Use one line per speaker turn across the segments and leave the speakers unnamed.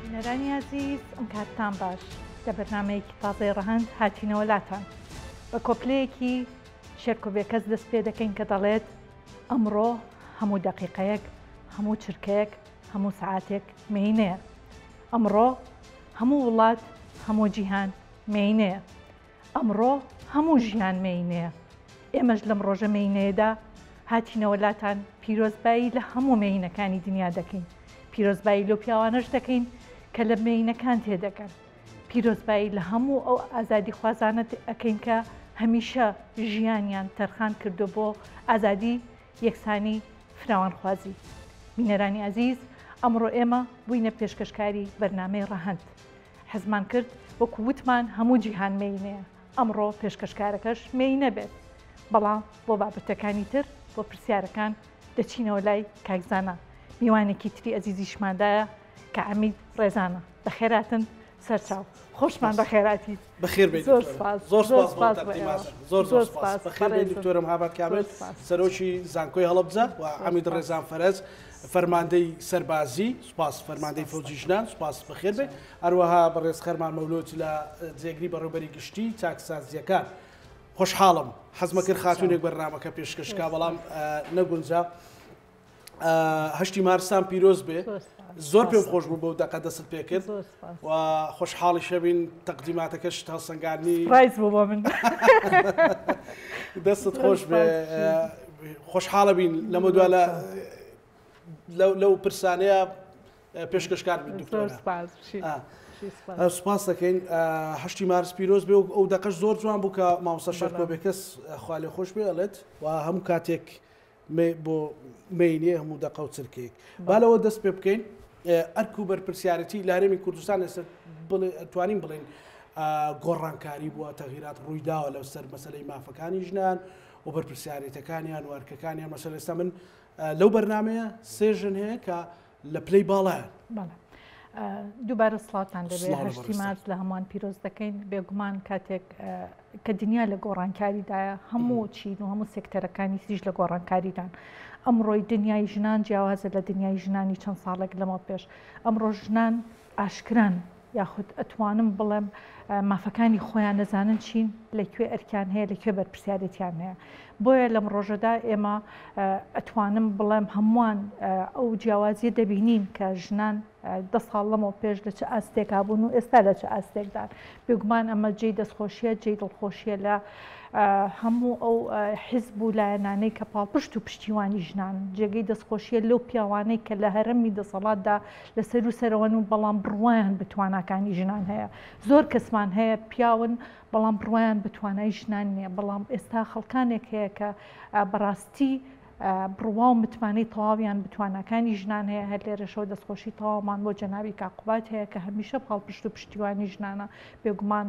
بینەرانی ئازیز ئەم کاتتان باش لە بەرنامەیەکی تازەی ڕەهەند هاتینەوە لاتان بە کۆپلەیەکی شێرکۆ بێکەس دەست پێ دەکەین کە دەڵێت ئەمڕۆ هەموو دەقیقەیەک هەموو چرکەیەک هەموو سەعاتێک مێینەیە ئەمڕۆ هەموو وڵات هەموو جیهان مێینەیە ئەمڕۆ هەموو ژیان مێینەیە. ئێمەش لەم ڕۆژە مێینەیەدا هاتینەوە لاتان پیرۆزبایی لە هەموو مێینەکانی دنیا دەکەین. پیرۆزبایی لەو پیاوانەش دەکەین کە لە مێینەکان تێدەگەن. پیرۆزبایی لە هەموو ئەو ئازادیخوازانە ئەکەین کە هەمیشە ژیانیان تەرخان کردووە بۆ ئازادی، یەکسانی، فراوانخوازی. بینەرانی ئازیز ئەمڕۆ ئێمە بووینە پێشکەشکاری بەرنامەی ڕەهەند. حەزمان کرد وەکو وتمان هەموو جیهان مێینەیە، ئەمڕۆ پێشکەشکارەکەش مێینە بێت، بەڵام بۆ بابەتەکانی تر بۆ پرسیارەکان دەچینەوە لای کاک زانا، میوانێکی تری ئەزیزیشماندایە کە عەمید ڕێزانە، بەخێراتن سەرچاو، خۆشمان بەخێراتیت.
بەخێر بێی
زۆر
دکتۆرم.
سپاس
زۆر
زۆر
سپاس بۆ
سپاس بۆ ئێوە
تەقدیماتت. زۆر
زۆر
زۆر سپاس.
سپاس
بەخێر بێی
بەڕێزم
دکتۆرە مهاباد
زۆر
کامل
سپاس
سەرۆکی زانکۆی هەڵەبجە و
زۆر
عەمید
سپاس.
ڕێزان فەرەج فەرماندەی سەربازی سوپاس فەرماندەی
سپاس
فەوجی
دەکەم.
ژنان سوپاس بەخێر بێی هەروەها بەڕێز خەرمان مەولود لە جێگری بەڕێوبەری گشتی چاکسازییەکان خۆشحاڵم حەزمە کرد خاتونێک بەرنامەکە پێشکەش کا بەڵام نەگونجا هەشتی مارستان پیرۆز بێ زۆر پێم خۆش بوو بەو دەقە دەست پێ کرد و خۆشحاڵی شەبین تەقدیماتەکەش هەڵسەنگاندنی
surprise بوو بۆ من
دەستت خۆش بێ خۆشحاڵە بین لەمە دوا لە لەو پرسانەیە پێشکەشکار بین دکتۆر سپاس دەکەین هەشتی مارس پیرۆز بێ و ئەو دەقەش زۆر جوان بوو کە مامۆستا شێرکۆ بێکەس خوا لێ خۆش بێ ئەڵێت و هەموو کاتێک بۆ مێینێ هەموو دەقە و چرکەیەک با لەوە دەست پێ بکەین ئەرک و بەرپرسیارەتی لە هەرێمی کوردستان ئێستا توانین بڵێن گۆڕانکاری بووە تەغیرات ڕوویداوە لەو سەر مەسلەی مافەکانی ژنان و بەرپرسیارێتەکانیان و ئەرکەکانیان مەسەلەن ئێستا من لەو بەرنمەیە سێ ژن هەیە کە لە پلەی باڵایان.
بەڵێ دووبارە سڵاوتان لێبێ هەشتی مارس لە هەمووان پیرۆز دەکەین بێگومان کاتێک کە دنیا لە گۆڕانکاریدایە هەموو چین و هەموو سێکتەرەکانی تریش لە گۆڕانکاریدان ئەمڕۆی دنیای ژنان جیاوازە لە دنیای ژنانی چەند ساڵێک لەمە پێش ئەمڕۆ ژنان ئاشکران یاخود ئەتوانم بڵێم مافەکانی خۆیان نەزانن چین، لە کوێ ئەرکیان هەیە، لە کوێ بەرپرسیارێتیان هەیە. بۆیە لەم ڕۆژەدا ئێمە ئەتوانم بڵێم هەمووان ئەو جیاوازیە دەبینین کە ژنان دە ساڵ لەمەو پێش لە چ ئاستێکا بوون و ئێستا لە چ ئاستێکدان. بێگومان ئەمە جێی دەستخۆشیە، جێی دڵخۆشیە لە هەموو ئەو حیزب و لایەنانەی کە پاڵپشت و پشتیوانی ژنانن. جێگەی دەستخۆشیە لەو پیاوانەی کە لە هەرەمی دەسەڵاتدا لە سەروو سەرەوەن و بەڵام بڕوایان بە تواناکانی ژنان هەیە. زۆر کەسمان هەیە پیاون بەڵام بڕوایان بە توانای ژنان نییە، بەڵام ئێستا خەڵکانێک هەیە کە بەڕاستی بڕوا و متمانەی تەواویان بە تواناکانی ژنان هەیە. هەر لێرەشەوە دەستخۆشی تەواومان بۆ جەنابی کاک قوباد هەیە کە هەمیشە پاڵپشت و پشتیوانی ژنانە. بێگومان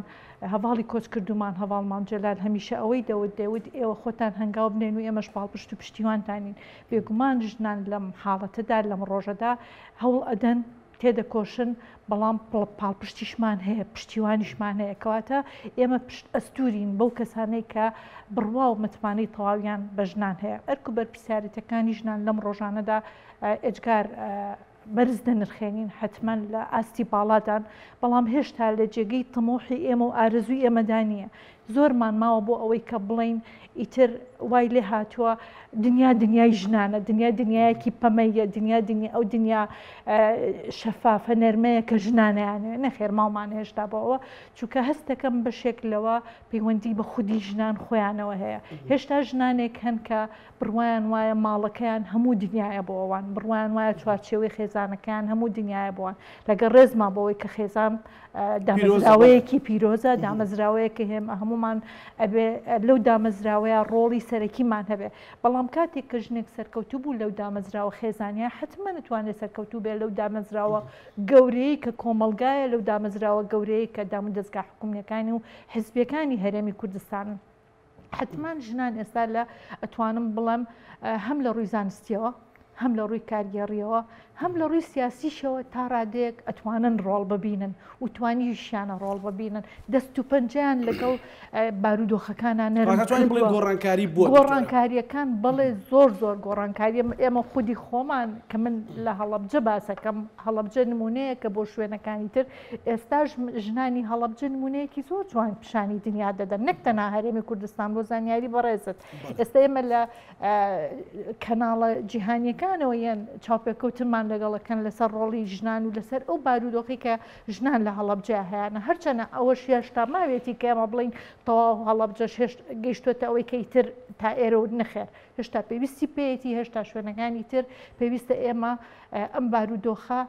هەڤاڵی کۆچکردوومان هەڤاڵ مام جەلال هەمیشە ئەوەی دەوت، دەیوت ئێوە خۆتان هەنگاو بنێن و ئێمەش پاڵپشت و پشتیوانتانین. بێگومان ژنان لەم حاڵەتەدا، لەم ڕۆژەدا هەوڵ ئەدەن، تێدەکۆشن، بەڵام پاڵپشتیشمان هەیە، پشتیوانیشمان هەیە، کەواتە ئێمە پشت ئەستوورین بەو کەسانەی کە بڕوا و متمانەی تەواویان بە ژنان هەیە. ئەرک و بەرپرسیارێتیەکانی ژنان لەم ڕۆژانەدا ئێجگار بەرز دەنرخێنین، حەتمەن لە ئاستی باڵادان، بەڵام هێشتا لە جێگەی تموحی ئێمە و ئارەزووی ئێمەدا نییە. زۆرمان ماوە بۆ ئەوەی کە بڵێین ئیتر وای لێ هاتووە دنیا دنیای ژنانە، دنیا دنیایەکی پەمەییە، دنیا دنیا ئەو دنیا شەفافە نەرمەیە کە ژنانیانەوێ. نەخێر ماومان هێشتا بۆ ئەوە، چونکە هەست دەکەم بەشێک لەوە پەیوەندی بە خودی ژنان خۆیانەوە هەیە. هێشتا ژنانێک هەن کە بڕوایان وایە ماڵەکەیان هەموو دنیایە بۆ ئەوان، بڕوایان وایە چوارچێوەی خێزانەکەیان هەموو دنیایە بۆ ئەوان. لەگەڵ ڕێزما بۆ ئەوەی کە خێزان دامەزراوەیەکی پیرۆزە، دامەزراوەیەکە هێمە هەموومان ئەبێ لەو دامەزراوەیە ڕۆڵی سەرەکیمان هەبێ. بەڵام کاتێک کە ژنێک سەرکەوتوو بوو لەو دامەزراوە خێزانیە، حەتمەن ئەتوانێ سەرکەوتوو بێ لەو دامەزراوە گەورەیەی کە کۆمەڵگایە، لەو دامەزراوە گەورەیەی کە دامودەزگا حکومییەکانی و حیزبییەکانی هەرێمی کوردستانن. حەتمان ژنان ئێستا لە ئەتوانم بڵێم هەم لە ڕووی زانستیەوە هەم لە ڕووی کارگێڕییەوە، هەم لە ڕووی سیاسیشەوە تا ڕادەیەک ئەتوانن ڕۆڵ ببینن و توانیشیانە ڕۆڵ ببینن، دەست و پەنجەیان لەگەڵ بارودۆخەکانا نەرم کردووە.
گۆڕانکاری بووە؟
گۆڕانکارییەکان بەڵێ زۆر زۆر گۆڕانکاری، ئێمە خودی خۆمان کە من لە هەڵەبجە باسەکەم، هەڵەبجە نموونەیەکە بۆ شوێنەکانی تر، ئێستاش ژنانی هەڵەبجە نموونەیەکی زۆر جوان پیشانی دنیا دەدەن، نەک تەنها هەرێمی کوردستان، بۆ زانیاری بەڕێزت ئێستا ئێمە لە کەناڵە جیهانیەکانەوە یەن چاوپێکەوتنمان لەگەڵەکەن لەسەر ڕۆڵی ژنان و لەسەر ئەو بارودۆخی کە ژنان لە هەڵەبجە هەیانە هەرچەنە ئەوەش هێشتا ماوێتی کە ئێمە بڵین تەواو هەڵەبجەش هێشت گەیشتوێتە ئەوەی کە ئیتر تا ئێرە و نەخێر هێشتا پێویستی پێیەتی هێشتا شوێنەکانی تر پێویستە ئێمە ئەم بارودۆخە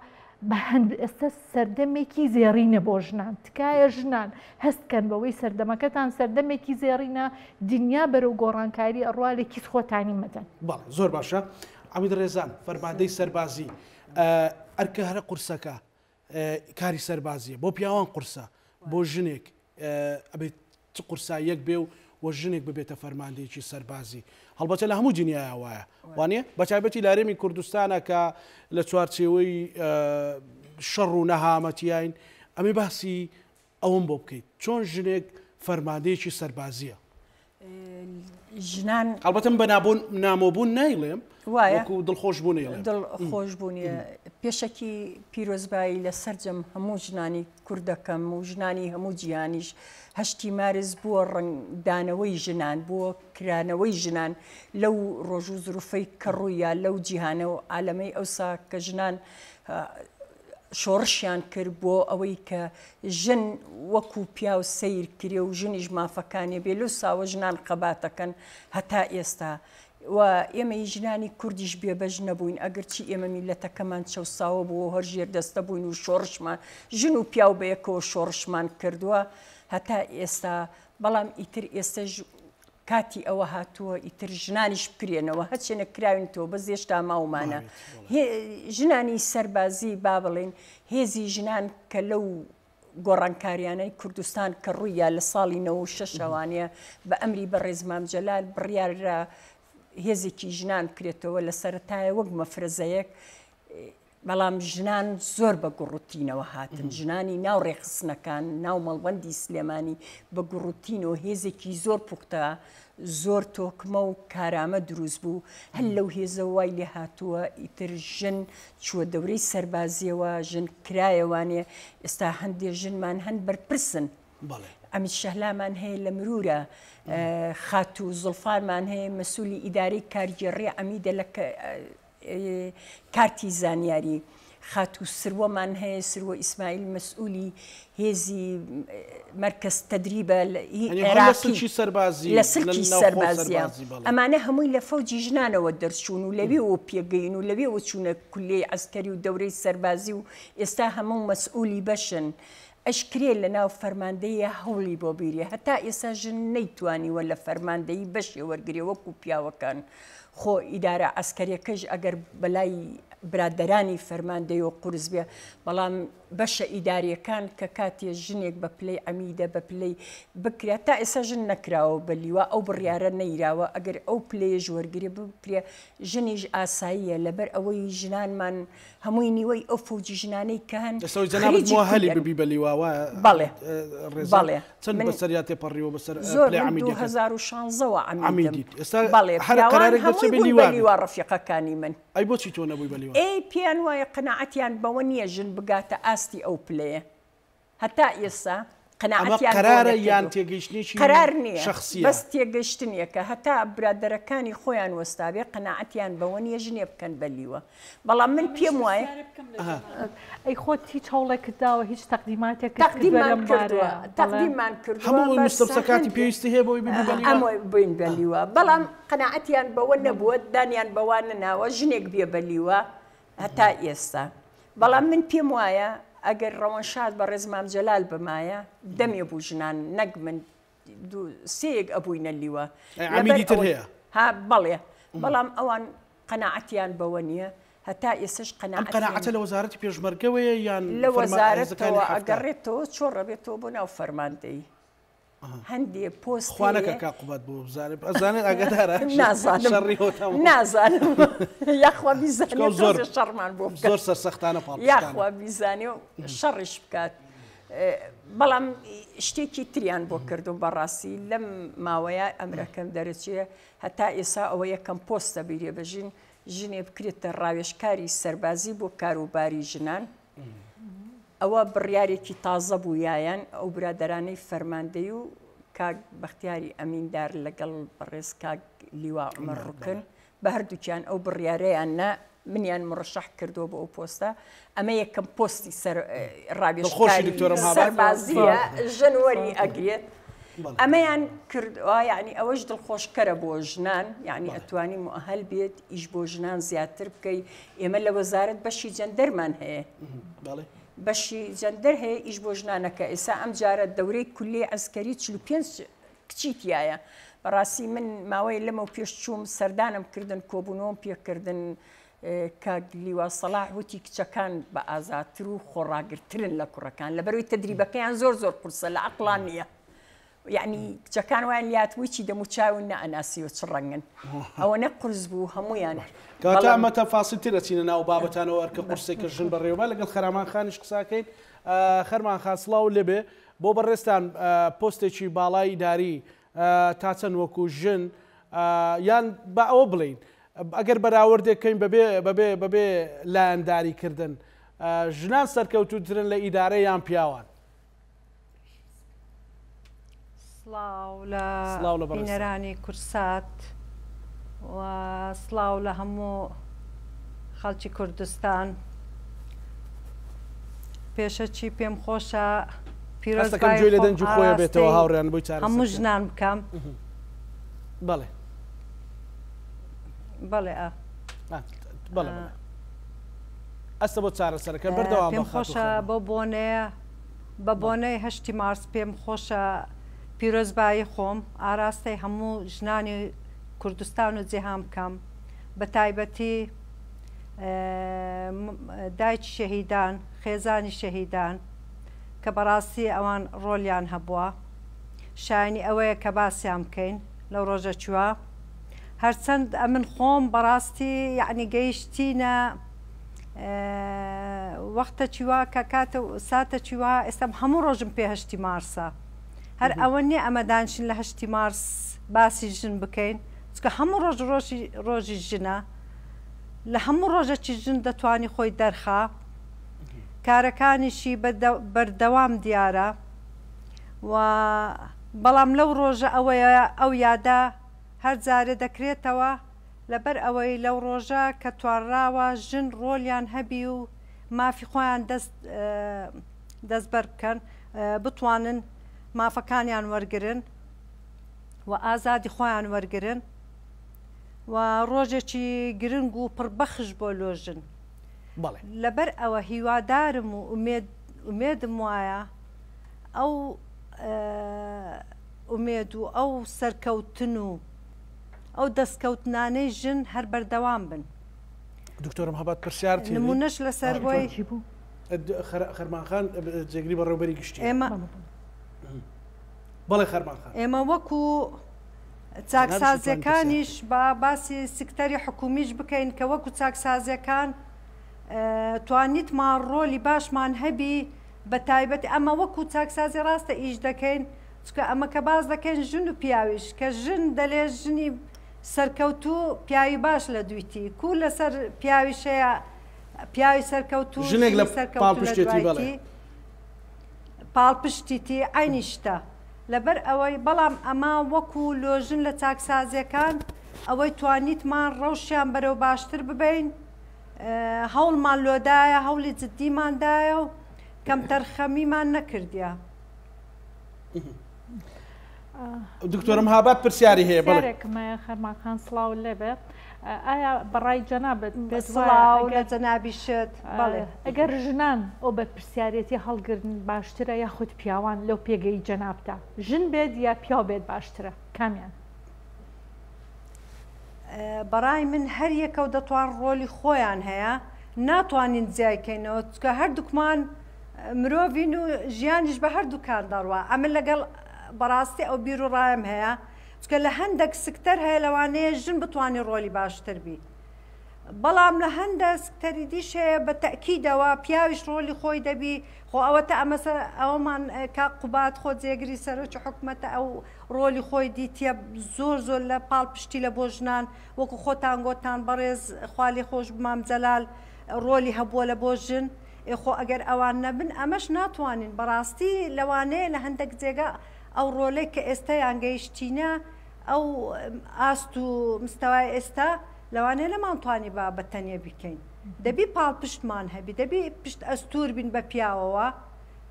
بە هەند ئێستا سەردەمێکی زێڕینە بۆ ژنان تکایە ژنان هەست کەن بەوەی سەردەمەکەتان سەردەمێکی زێڕینە دنیا بەرەو گۆڕانکاری ئەڕوا لە کیس خۆتانی مەدەن.
بەڵێ زۆر باشە عەمید ڕێزان فەرماندەی سەربازی ئەرکە هەرە قورسەکە کاری سەربازیە بۆ پیاوان قورسە بۆ ژنێک ئەبێت چ قورساییەک بێ و و ژنێک ببێتە فەرماندەیەکی سەربازی هەڵبەتە لە هەموو دنیایا وایە وانە بە تایبەتی لە هەرێمی کوردستانە کە لە چوارچێوەی شەڕ و نەهامەتیین ئەمێ باسی ئەوەم بۆ بکەیت چۆن ژنێک فەرماندەیەکی سەربازیە
ژنان
هەڵبەتم بە نابوون نامۆبوون نایڵێم
وایە
وەکو دڵخۆشبوون ئەیڵێم.
دڵخۆشبوونی پێشەکی پیرۆزبایی لە سەرجەم هەموو ژنانی کورد دەکەم و ژنانی هەموو جیهانیش هەشتی مارس بووە ڕەنگدانەوەی ژنان بووە کرانەوەی ژنان لەو ڕۆژ و زروفەی کە ڕوویا لەو جیهانە و عالەمەی ئەوسا کە ژنان شۆڕشیان کرد بۆ ئەوەی کە ژن وەکو پیاو سەیر کرێ و ژنیش مافەکانی بێ لەو ساوە ژنان خەباتەکەن هەتا ئێستا و ئێمەی ژنانی کوردیش بێبەش نەبووین ئەگەرچی ئێمە میللەتەکەمان چەوساوە بوو و هەر ژێردەستە بووین و شۆڕشمان ژن و پیاو بەیەکەوە شۆڕشمان کردووە هەتا ئێستا بەڵام ئیتر ئێستەش کاتی ئەوە هاتووە ئیتر ژنانیش بکرێنەوە هەچێنە کراوینتەوە بەس هێشتا ماومانە ژنانی سەربازی با بڵێین هێزی ژنان کە لەو گۆڕانکاریانەی کوردستان کە ڕووییا لە ساڵی 96 ەوانە بە ئەمری بەڕێز مام جەلال بڕیاررا هێزێکی ژنان بکرێتەوە لە سەرەتایە وەک مەفرەزەیەک بەڵام ژنان زۆر بە گوڕوتینەوە هاتن ژنانی ناو ڕێکخستنەکان ناو مەڵبەندی سلێمانی بە گوڕوتینەوە هێزێکی زۆر پوختە زۆر تۆکمە و کارامە دروست بوو هەر لەو هێزەوە وای لێ هاتووە ئیتر ژن چووە دەورەی سەربازیەوە ژن کرایەوانێ ئێستا هەندێ ژنمان هەن بەرپرسن عەمید شەهلامان هەیە لە مرورە خاتوو زوڵفانمان هەیە مەسولی ئیدارەی کارگێڕی عەمیدە لە کارتی زانیاری خاتوو سروەمان هەیە سروە ئیسماعیل مەسئولی هێزی مەرکەز تەدریبە هی عێراقی
لە
سلکی سەربازیە ئەمانە هەمووی لە فەوجی ژنانەوە دەرچوون و لەوێوە پێگەین و لەوێوە چوونە کولیەی عەسکەری و دەورەی سەربازی و ئێستا هەموو مەسئولی بەشن ئەشکرێ لە ناو فەرماندەییا هەوڵی بۆ بیرێ هەتا ئێستا ژن نەیتوانیوە لە فەرماندەیی بەشێ وەرگرێ وەکو پیاوەکان خۆ ئیدارە عەسکەریەکەش ئەگەر بەلای برادەرانی فەرماندەیەوە قورس بێ بەڵام بەشە ئیداریەکان کە کاتێ ژنێک بە پلەی عەمیدە بە پلەی بکرا تا ئێستا ژن نەکراوە بە لیوا ئەو بڕیارە نەیراوە ئەگەر ئەو پلەیەش وەرگرێ بکرێ ژنیش ئاساییە لەبەر ئەوەی ژنانمان هەمووی نیوەی ئەو فەوجی ژنانەی کە هەن
ئێستا ئەوەی جەنابت
خەریکی
موهەلی
کولیەن.
ببی بە لیوا وایە
بەڵێ
ڕێزان
بەڵێ
چەند
من
بەسەریا تێپەڕیوە بەسەر
زۆر
پلەی
من
عەمیدیەکەت
2016 وە عەمیدم
عەمیدیت ئێستا
بەڵێ
هەر
پیاوان
قەرارێک دەرچێ
هەمووی
بێ
بوون
لیوا
بە
بی
لیوا ڕەفیقەکانی من
ئەی بۆچی تۆ نەبووی بە لیوا؟
ئەی پێیان وایە قەناعەتیان بەوە نییە ژن بگاتە ئاستی ئەو پلەیە هەتا ئێستا
ئەمە
قەناعەتیان بەوە
قەرارە یان
نەکردووە.
تێگەیشتنێکی
قەرار نییە
شەخسییە؟
بەس تێگەیشتنێکە هەتا برادەرەکانی خۆیان وەستابێ قەناعەتیان بەوە نییە ژنێ بکەن بە لیوە بەڵام من پێم وایە.
ئەی خۆت هیچ هەوڵێکت داوە هیچ تەقدیماتێکت کردوە
تەقدیممان
لەم
کردووە
بارەیە؟ بەڵێ.
تەقدیممان کردووە
هەموو
بەس
مستەمسەکاتی
هەندێ
پێویستی هەیە بۆی ببی بە لیوا؟
ئەمە بووین بە لیوا بەڵام قەناعەتیان بەوە نەبووە دانیان بەوە نەناوە ژنێک بێ بە لیوا هەتا ئێستا بەڵام من پێم وایە ئەگەر ڕەوەنشاد بەڕێز مام جەلال بمایە دەمێ بوو ژنان نەک من دوو سێیەک ئەبووینە لیوە
ئەی
لەبەر
عەمیدی تر
ئەوەی
هەیە؟
ها بەڵێ بەڵام ئەوان قەناعەتیان بەوە نییە هەتا ئێستەش
ئەم
قەناعەتیان
قەناعەتە لە وەزارەتی پێشمەرگەوەیە یان
لە
فەرما هێزەکانی
وەزارەتەوە
حەفتا؟
ئەگەڕێتەوە چۆڕ ئەبێتەوە بۆ ناو فەرماندەیی. هەندێ پۆست
خوا نەکا کاک قوباد بۆ بزانێ ئەزانێت ئاگادارە
نازانم
شەڕی هۆتەم
نازانم یاخوا بیزانێ
چکە زۆر
تۆزێ شەڕمان بۆ بکات
زۆر سەرسەختانە پاڵپشتانە
یاخوا بیزانێ و شەڕیش بکات بەڵام شتێکی تریان بۆ کردوم بەڕاستی لەم ماوەیە ئەمرەکەم دەرەچێ هەتا ئێسا ئەوە یەکەم پۆستە بیرێ بە ژن ژنێ بکرێتە ڕاوێژکاری سەربازی بۆ کاروباری ژنان ئەوە بڕیارێکی تازە بوو یایان ئەو برادەرانەی فەرماندەی و کاک بەختیاری ئەمیندار لەگەڵ بەڕێز کاک لیوا عومەر ڕوکن بە هەردووکیان ئەو بڕیارەیان نا منیان مڕەشەح کردووە بۆ ئەو پۆستە ئەمە یەکەم پۆستی سەر ڕاوێژکاری سەربازیە ژن وەری ئەگرێت ئەمەیان کردوە یعنی ئەوەش دڵخۆشکەرە بۆ ژنان یعنی ئەتوانی موئەهەل بێت ئیش بۆ ژنان زیاتر بکەی ئێمە لە وەزارەت بەشی جەندەرمان هەیە بەشی جەندەر هەیە ئیش بۆ ژنانەکە ئێسا ئەم جارە دەورەی کولی عسکەری 45 کچی تایە بەڕاستی من ماوەی لەمە و پێش چووم سەردانم کردن کۆبوونەوەم پێکردن کاک لیوا سەڵاح وتی کچەکان بە ئازاتر و خۆڕاگرترن لە کوڕەکان لەبەرەوەی تەدریبەکەیان زۆر زۆر قورسە لە عەقڵان نییە یعنی کچەکان وایان لاتبووی چی دەموچاون نەئەناسیەوە چ ڕەنگن ئەوەنە قورس بوو هەمویان
کەواتە ئەمە تەفاسیل تر ئەچینە ناو بابەتانەوە ئەرکە قورسێک کە ژن بەڕێوەبا لەگەڵ خەرامان خانیش قساکەین خەرمان خان سڵاو لێبێ بۆ بەڕێزتان پۆستێکی باڵای ئیداری تا چەند وەکو ژن یان با ئەوە بڵێین ئەگەر بەراوردێک کەین بەبێ بەبێ بەبێ لایەنداری کردن ژنان سەرکەوتووترن لە ئیدارە یان پیاوان؟
سڵاو لە بینەرانی کورسات و سڵاو لە هەموو خەڵکی کوردستان. پێشەکی پێم خۆشە
پیرۆزبایی گوێ لە دەنگی خۆیە بێتەوە هاوڕێیان بۆی چارەسەر
هەموو ژنان بکەم.
بەڵێ.
بەڵێ ئا.
بەڵێ بەڵێ. ئەستە بۆ چارەسەرەکە بەردەوام
پێم خۆشە بەو بۆنەیە بە بۆنەی هەشتی مارس پێم خۆشە پیرۆزبایی خۆم ئاراستەی هەموو ژنانی کوردستان و جیهان بکەم بە تایبەتی دایکی شەهیدان خێزانی شەهیدان کە بەڕاستی ئەوان ڕۆلیان هەبووە شایانی ئەوەیە کە باسیان بکەین لەو ڕۆژە چووە هەرچەند ئەمن خۆم بەڕاستی یعنی گەیشتینە وەختە چیوا کە کاتە ساتە چیوا ئێستام هەموو ڕۆژم پێ هەشتی مارسە هەر ئەوە نییە ئەمە دانیشین لە هەشتی مارس باسی ژن بکەین چکە هەموو ڕۆژ ڕۆژی ڕۆژی ژنە لە هەموو ڕۆژەکی ژن دەتوانی خۆی دەرخا کارەکانیشی بەردەوام دیارە و بەڵام لەو ڕۆژە ئەوەیە ئەو یادە هەر جارێ دەکرێتەوە لەبەر ئەوەی لەو ڕۆژە کە توانراوە ژن ڕۆلیان هەبی و مافی خۆیان دەست دەستبەر بکەن بتوانن مافەکانیان وەرگرن و ئازادی خۆیان وەرگرن و ڕۆژێکی گرنگ و پڕبەخش بۆ لۆ ژن لەبەر ئەوە هیوادارم و ئومێدم وایە ئەو ئومێد و ئەو سەرکەوتن و ئەو دەستکەوتنانەی ژن هەر بەردەوام بن.
دکتۆرم هەبات پرسیار
نمونەش لەسەر بۆی
خەرمان خان جێگری بەڕێوبەری گشتی ئێمە بەڵێ خەرمان خان
ئێمە وەکو چاکسازیەکانیش با باسی سکتەری حکومیش بکەین کە وەکو چاکسازیەکان توانیتمان ڕۆلی باشمان هەبی بە تایبەتی ئەمە وەکو چاکسازی ڕاستە ئیش دەکەین چکە ئەمە کە باس دەکەین ژن و پیاویش کە ژن دەلێ ژنی سەرکەوتوو پیاوی باش لە دویتی کو لەسەر پیاویش هەیە پیاوی سەرکەوتوو
ژنێک لە پاڵپشتێتی بەڵێ.
پاڵپشتیتی عەینی شتە لەبەر ئەوەی بەڵام ئەمە وەکو لۆژن لە چاکسازیەکان ئەوەی توانیتمان ڕەوشیان بەرەو باشتر ببەین هەوڵمان لۆدایە هەوڵی جدیمان دایە و کەمتەرخەمیمان نەکردیە.
دکتۆرم هابات پرسیاری هەیە بەڵێ.
پرسیارێکم هەیە خەرمان خان سڵاو لێبێ ئایا بەڕای جەنابت پێت وایە
سڵاو لە
ئەگەر
جەنابیشت بەڵێ.
ئەگەر ژنان ئەو بەرپرسیارێتی هەڵگرن باشترە یاخود پیاوان لەو پێگەی جەنابتا ژن بێت یا پیاو بێت باشترە کامیان؟
بەڕای من هەر یەکەو دەتوان ڕۆلی خۆیان هەیە ناتوانین جیای کەینەوە چونکە هەردووکمان مرۆڤین و ژیانیش بە هەردووکان دەڕوا ئەمن لەگەڵ. بەڕاستی ئەو بیر و ڕایم هەیە چونکە لە هەندێک سکتەر هەیە لەوانەیە ژن بتوانێت ڕۆلی باشتر بی بەڵام لە هەندە سکتەری دیش هەیە بە تەئکیدەوە پیاویش ڕۆلی خۆی دەبی خۆ ئەوەتە ئەمەسە ئەوەمان کاک قوباد خۆ جێگری سەرۆکی حکومەتە ئەو ڕۆلی خۆی دیتیە زۆر زۆر لە پاڵپشتی لە بۆ ژنان وەکو خۆتان گۆتان بەڕێز خوا لێ خۆش بوو مام جەلال ڕۆلی هەبووە لە بۆ ژن ئێ خۆ ئەگەر ئەوان نەبن ئەمەش ناتوانین بەڕاستی لەوانەیە لە هەندەک جێگا ئەو ڕۆلەی کە ئێستەیان گەیشتینە ئەو ئاست و مستەوای ئێستا لەوانەیە نەمانتوانیبا بە تەنێ بیکەین دەبی پاڵپشتمان هەبی دەبی پشت ئەستوور بین بە پیاوەوە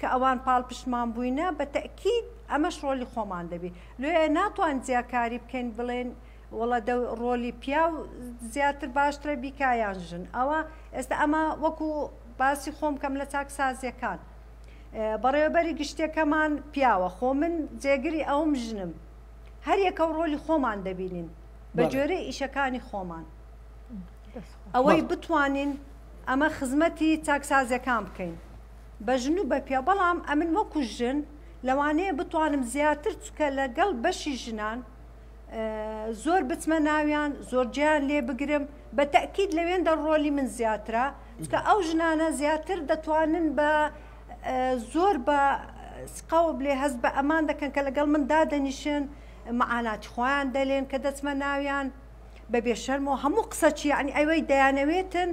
کە ئەوان پاڵپشتمان بووینە بە تەئکید ئەمەش ڕۆلی خۆمان دەبی لۆیە ناتوان جیاکاری بکەین بڵێن وەڵا دە ڕۆلی پیاو زیاتر باشترە بیکا یان ژن ئەوە ئێستا ئەمە وەکو باسی خۆم کەم لە چاکسازیەکان بەڕێوەبەری گشتیەکەمان پیاوە خۆ من جێگری ئەوم ژنم هەر یەکەو ڕۆلی خۆمان دەبینین بە گوێرەی ئیشەکانی خۆمان ئەوەی بتوانین ئەمە خزمەتی چاکسازیەکان بکەین بە ژن و بە پیاو بەڵام ئەمن وەکو ژن لەوانەیە بتوانم زیاتر چکە لەگەڵ بەشی ژنان زۆر بچمە ناویان زۆر جێیان لێ بگرم بە تەئکید لەوێندە ڕۆلی من زیاترە چونکە ئەو ژنانە زیاتر دەتوانن بە زۆر بە سقەوە بلێ هەست بە ئەمان دەکەن کە لەگەڵ من دادەنیشن معاناتی خۆیان دەلێن کە دەچمە ناویان بە بێشەرمەوە هەموو قسەچی یعنی ئەوەی دەیانەوێتن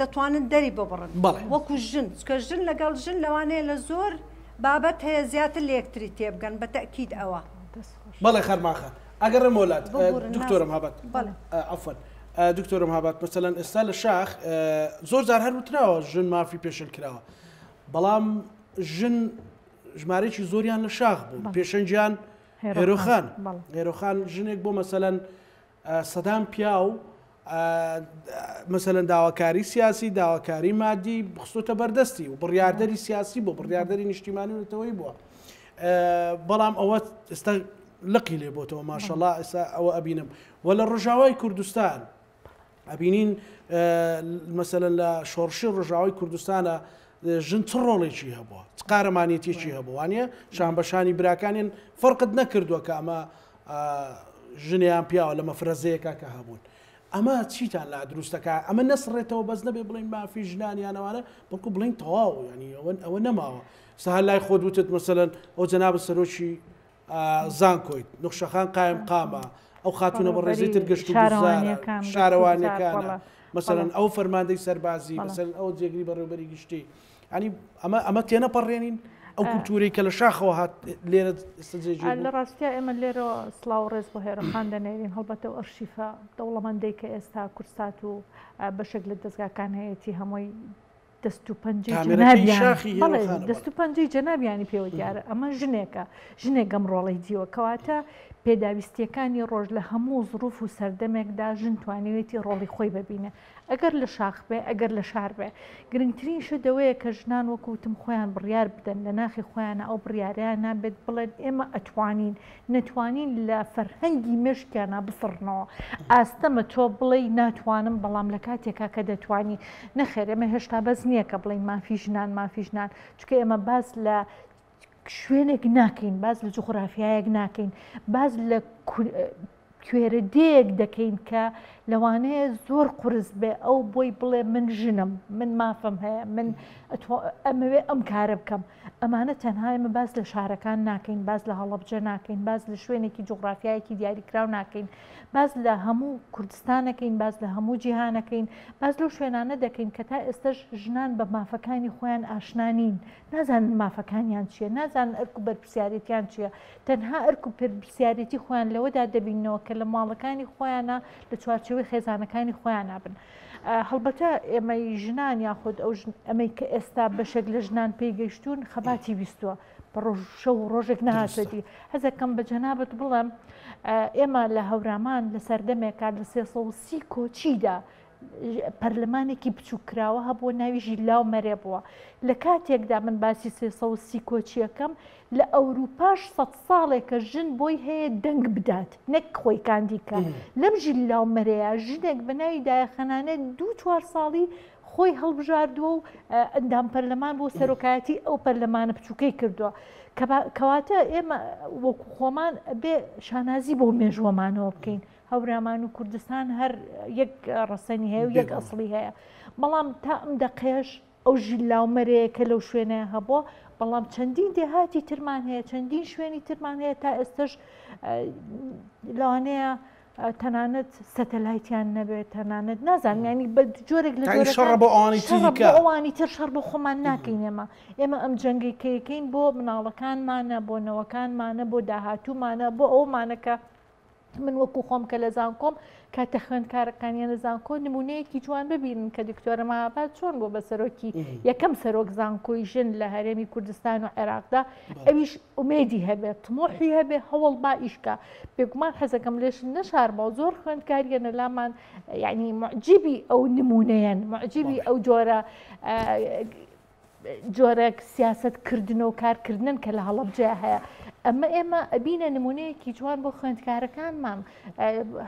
دەتوانن دەری ببڕن وەکو ژن چکە ژن لەگەڵ ژن لەوانەیە لە زۆر بابەت هەیە زیاتر لە یەکتری تێبگەن بە تەئکید ئەوە.
بەڵێ خەرمان خان ئەگەڕێم وەلات دکتۆرم هابات عفوا دکتۆرم هابات مەسەلەن ئێستا لە شاخ زۆر جار هەر وتراوە ژن مافی پێشل کراوە بەڵام ژن ژمارەیەکی زۆریان لە شاخ بوو پێشەنگیان هێرۆخان هێرۆخان ژنێک بۆ مەسەلەن سەدان پیاو مەسەلەن داواکاری سیاسی، داواکاری مادی خستۆتە بەردەستی و بڕیاردەری سیاسی بوو، بڕیاردەری نیشتیمانی و نەتەوەیی بووە. بەڵام ئەوە ئێستا لقی لێ بۆتەوە ماشەڵا ئێستا ئەوە ئەبینم و لە ڕژاوای کوردستان ئەبینین مەسەلەن لە شۆڕشی ڕژاوای کوردستانە ژن چ ڕۆڵێکی هەبووە چ قارەمانێتیەکی هەبووە وانە شان بەشانی براکانیان فەرقت نەکردووە کە ئەمە ژنە یان پیاوە لە مەفرەزەیەکا کە هەبوون ئەمە چیتان لا دروستەکە ئەمە نەسڕێتەوە بەس نەبێ بڵین مافی ژنان یانەوانە بەڵکو بڵین تەواو ینی ئەوە ئەوە نەماوە سەهر لای خۆت وتت مەسەلەن ئەو جەناب سەرۆکی زانکۆیت نخشەخان قایم قامە ئەو خاتونە بە ڕێزی تر گەشت و شارەوانیەکانە مەسەلەن ئەو فەرماندەی سەربازی مەسەلەن ئەو جێگری بەڕێوبەری گشتی یانی ئەمە ئەمە تێنەپەڕێنین ئەو کولتوورەی کە لە شاخەوە هات لێرە ئێستا جێگیر
لە ڕاستیا ئێمە لێرەوە سڵاو و ڕێز بۆ هێرۆخان دەنێرین هەڵبەتە و ئەرشیفە دەوڵەمەندەی کە ئێستا کوردسات و بەشێک لە دەزگاکان هەیەتی هەمووی دەست و پەنجەی جەنابیان بەڵێ دەست و پەنجەی جەنابیانی پێوە دیارە ئەمە ژنێکە ژنێک ئەم ڕۆڵەی دیوە کەواتە پێداویستیەکانی ڕۆژ لە هەموو زروف و سەردەمێکدا ژن توانیوێتی ڕۆڵی خۆی ببینێ ئەگەر لە شاخ بێ ئەگەر لە شار بێ. گرنگترین شت ئەوەیە کە ژنان وەکو وتم خۆیان بڕیار بدەن، لە ناخی خۆیانا ئەو بڕیارەیان نابێت بڵێن ئێمە ئەتوانین، نەتوانین لە فەرهەنگی مێشکیانا بسڕنەوە. ئاستەمە تۆ بڵێی ناتوانم بەڵام لە کاتێکا کە دەتوانی. نەخێر ئێمە هێشتا بەس نییە کە بڵێین مافی ژنان مافی ژنان، چونکە ئێمە باس لە شوێنێک ناکەین، باس لە جوغرافیایەک ناکەین، باس لە کوێرە دێیەک دەکەین کە لەوانەیە زۆر قورس بێ ئەو بۆی بڵێ من ژنم من مافم هەیە من ئەمەوێ ئەم کارە بکەم ئەمانە تەنها ئێمە باس لە شارەکان ناکەین باس لە هەڵەبجە ناکەین باس لە شوێنێکی جوغرافیایەکی دیاریکراو ناکەین باس لە هەموو کوردستانەکەین باس لە هەموو جیهانەکەین باس لەو شوێنانە دەکەین کە تا ئێستش ژنان بە مافەکانی خۆیان ئاشنا نین نازانن مافەکانیان چییە، نازانن ئەرک و بەرپرسیارێتیان چییە، تەنها ئەرک و پەرپرسیارێتی خۆیان لەوەدا دەبیننەوە کە لە ماڵەکانی خۆیانا لە چوارچێوەی خێزانەکانی خۆیانا بن. هەڵبەتە ئێمەی ژنان یاخود ئەو ژن ئەمەی کە ئێستا بەشێک لە ژنان پێی گەیشتوون خەباتی ویستووە بە ڕۆژ شەو و ڕۆژێک نەهاتووە دی. حەزەکەم بە جەنابت بڵێم ئێمە لە هەورامان لە سەردەمێکا لە 330 کۆچیدا پەرلەمانێکی بچووککراوە هەبووە ناوی ژیلاو مەرێ بووە. لە کاتێکدا من باسی 330 کۆچییەکەم، لە ئەوروپاش سەد ساڵێکە ژن بۆی هەیە دەنگ بدات نەک خۆی کاندید کا. لەم ژیلاو مەرێیە ژنێک بە ناوی دایە خەنانە دوو چوار ساڵی. خۆی هەڵبژاردووە و ئەندام پەرلەمان بۆ سەرۆکایەتی ئەو پەرلەمانە بچووکەی کردووە. کەواتە ئێمە وەکو خۆمان ئەبێ شانازی بۆ مێژووەمانەوە بکەین. هەورامان و کوردستان هەر یەک ڕەسەنی هەیە و یەک ئەسڵی هەیە. بەڵام تا ئەم دەقەیەش ئەو ژیلا و مەرەیە کە لەو شوێنەیە هەبووە، بەڵام چەندین دێهاتی ترمان هەیە، چەندین شوێنی ترمان هەیە تا ئێستەش لەوانەیە تەنانەت سەتەلایتیان نەبێت، تەنانەت نازانم یانی بە جۆرێک لە
یانی شەڕە بۆ ئەوانی تری
شەڕە بۆ ئەوانی تر شەڕ بۆ خۆمان ناکەین ئێمە. ئێمە ئەم جەنگەی کە یەکەین بۆ مناڵەکانمانە، بۆ نەوەکانمانە، بۆ داهاتوومانە، بۆ ئەومانە کە من وەکو خۆم کە لە زانکۆم کاتە خوێندکارەکانیان لە زانکۆ نمونەیەکی جوان ببینن کە دکتۆرە مەهاباد چۆن بووە بە سەرۆکی یەکەم سەرۆک زانکۆی ژن لە هەرێمی کوردستان و عێراقدا ئەویش ئومێدی هەبێت تمۆحی هەبێ هەوڵ با ئیشکا بێگومان حەزەکەم لێش نەشارمەوە زۆر خوێندکاریەنە لامان یعنی معجبی ئەو نمونەیەن معجبی ئەو جۆرە جۆرێک سیاسەت کردن و کارکردنن کە لە هەڵەبجەیا هەیە. ئەمە ئێمە ئەبینە نمونەیەکی جوان بۆ خوێندکارەکانمان.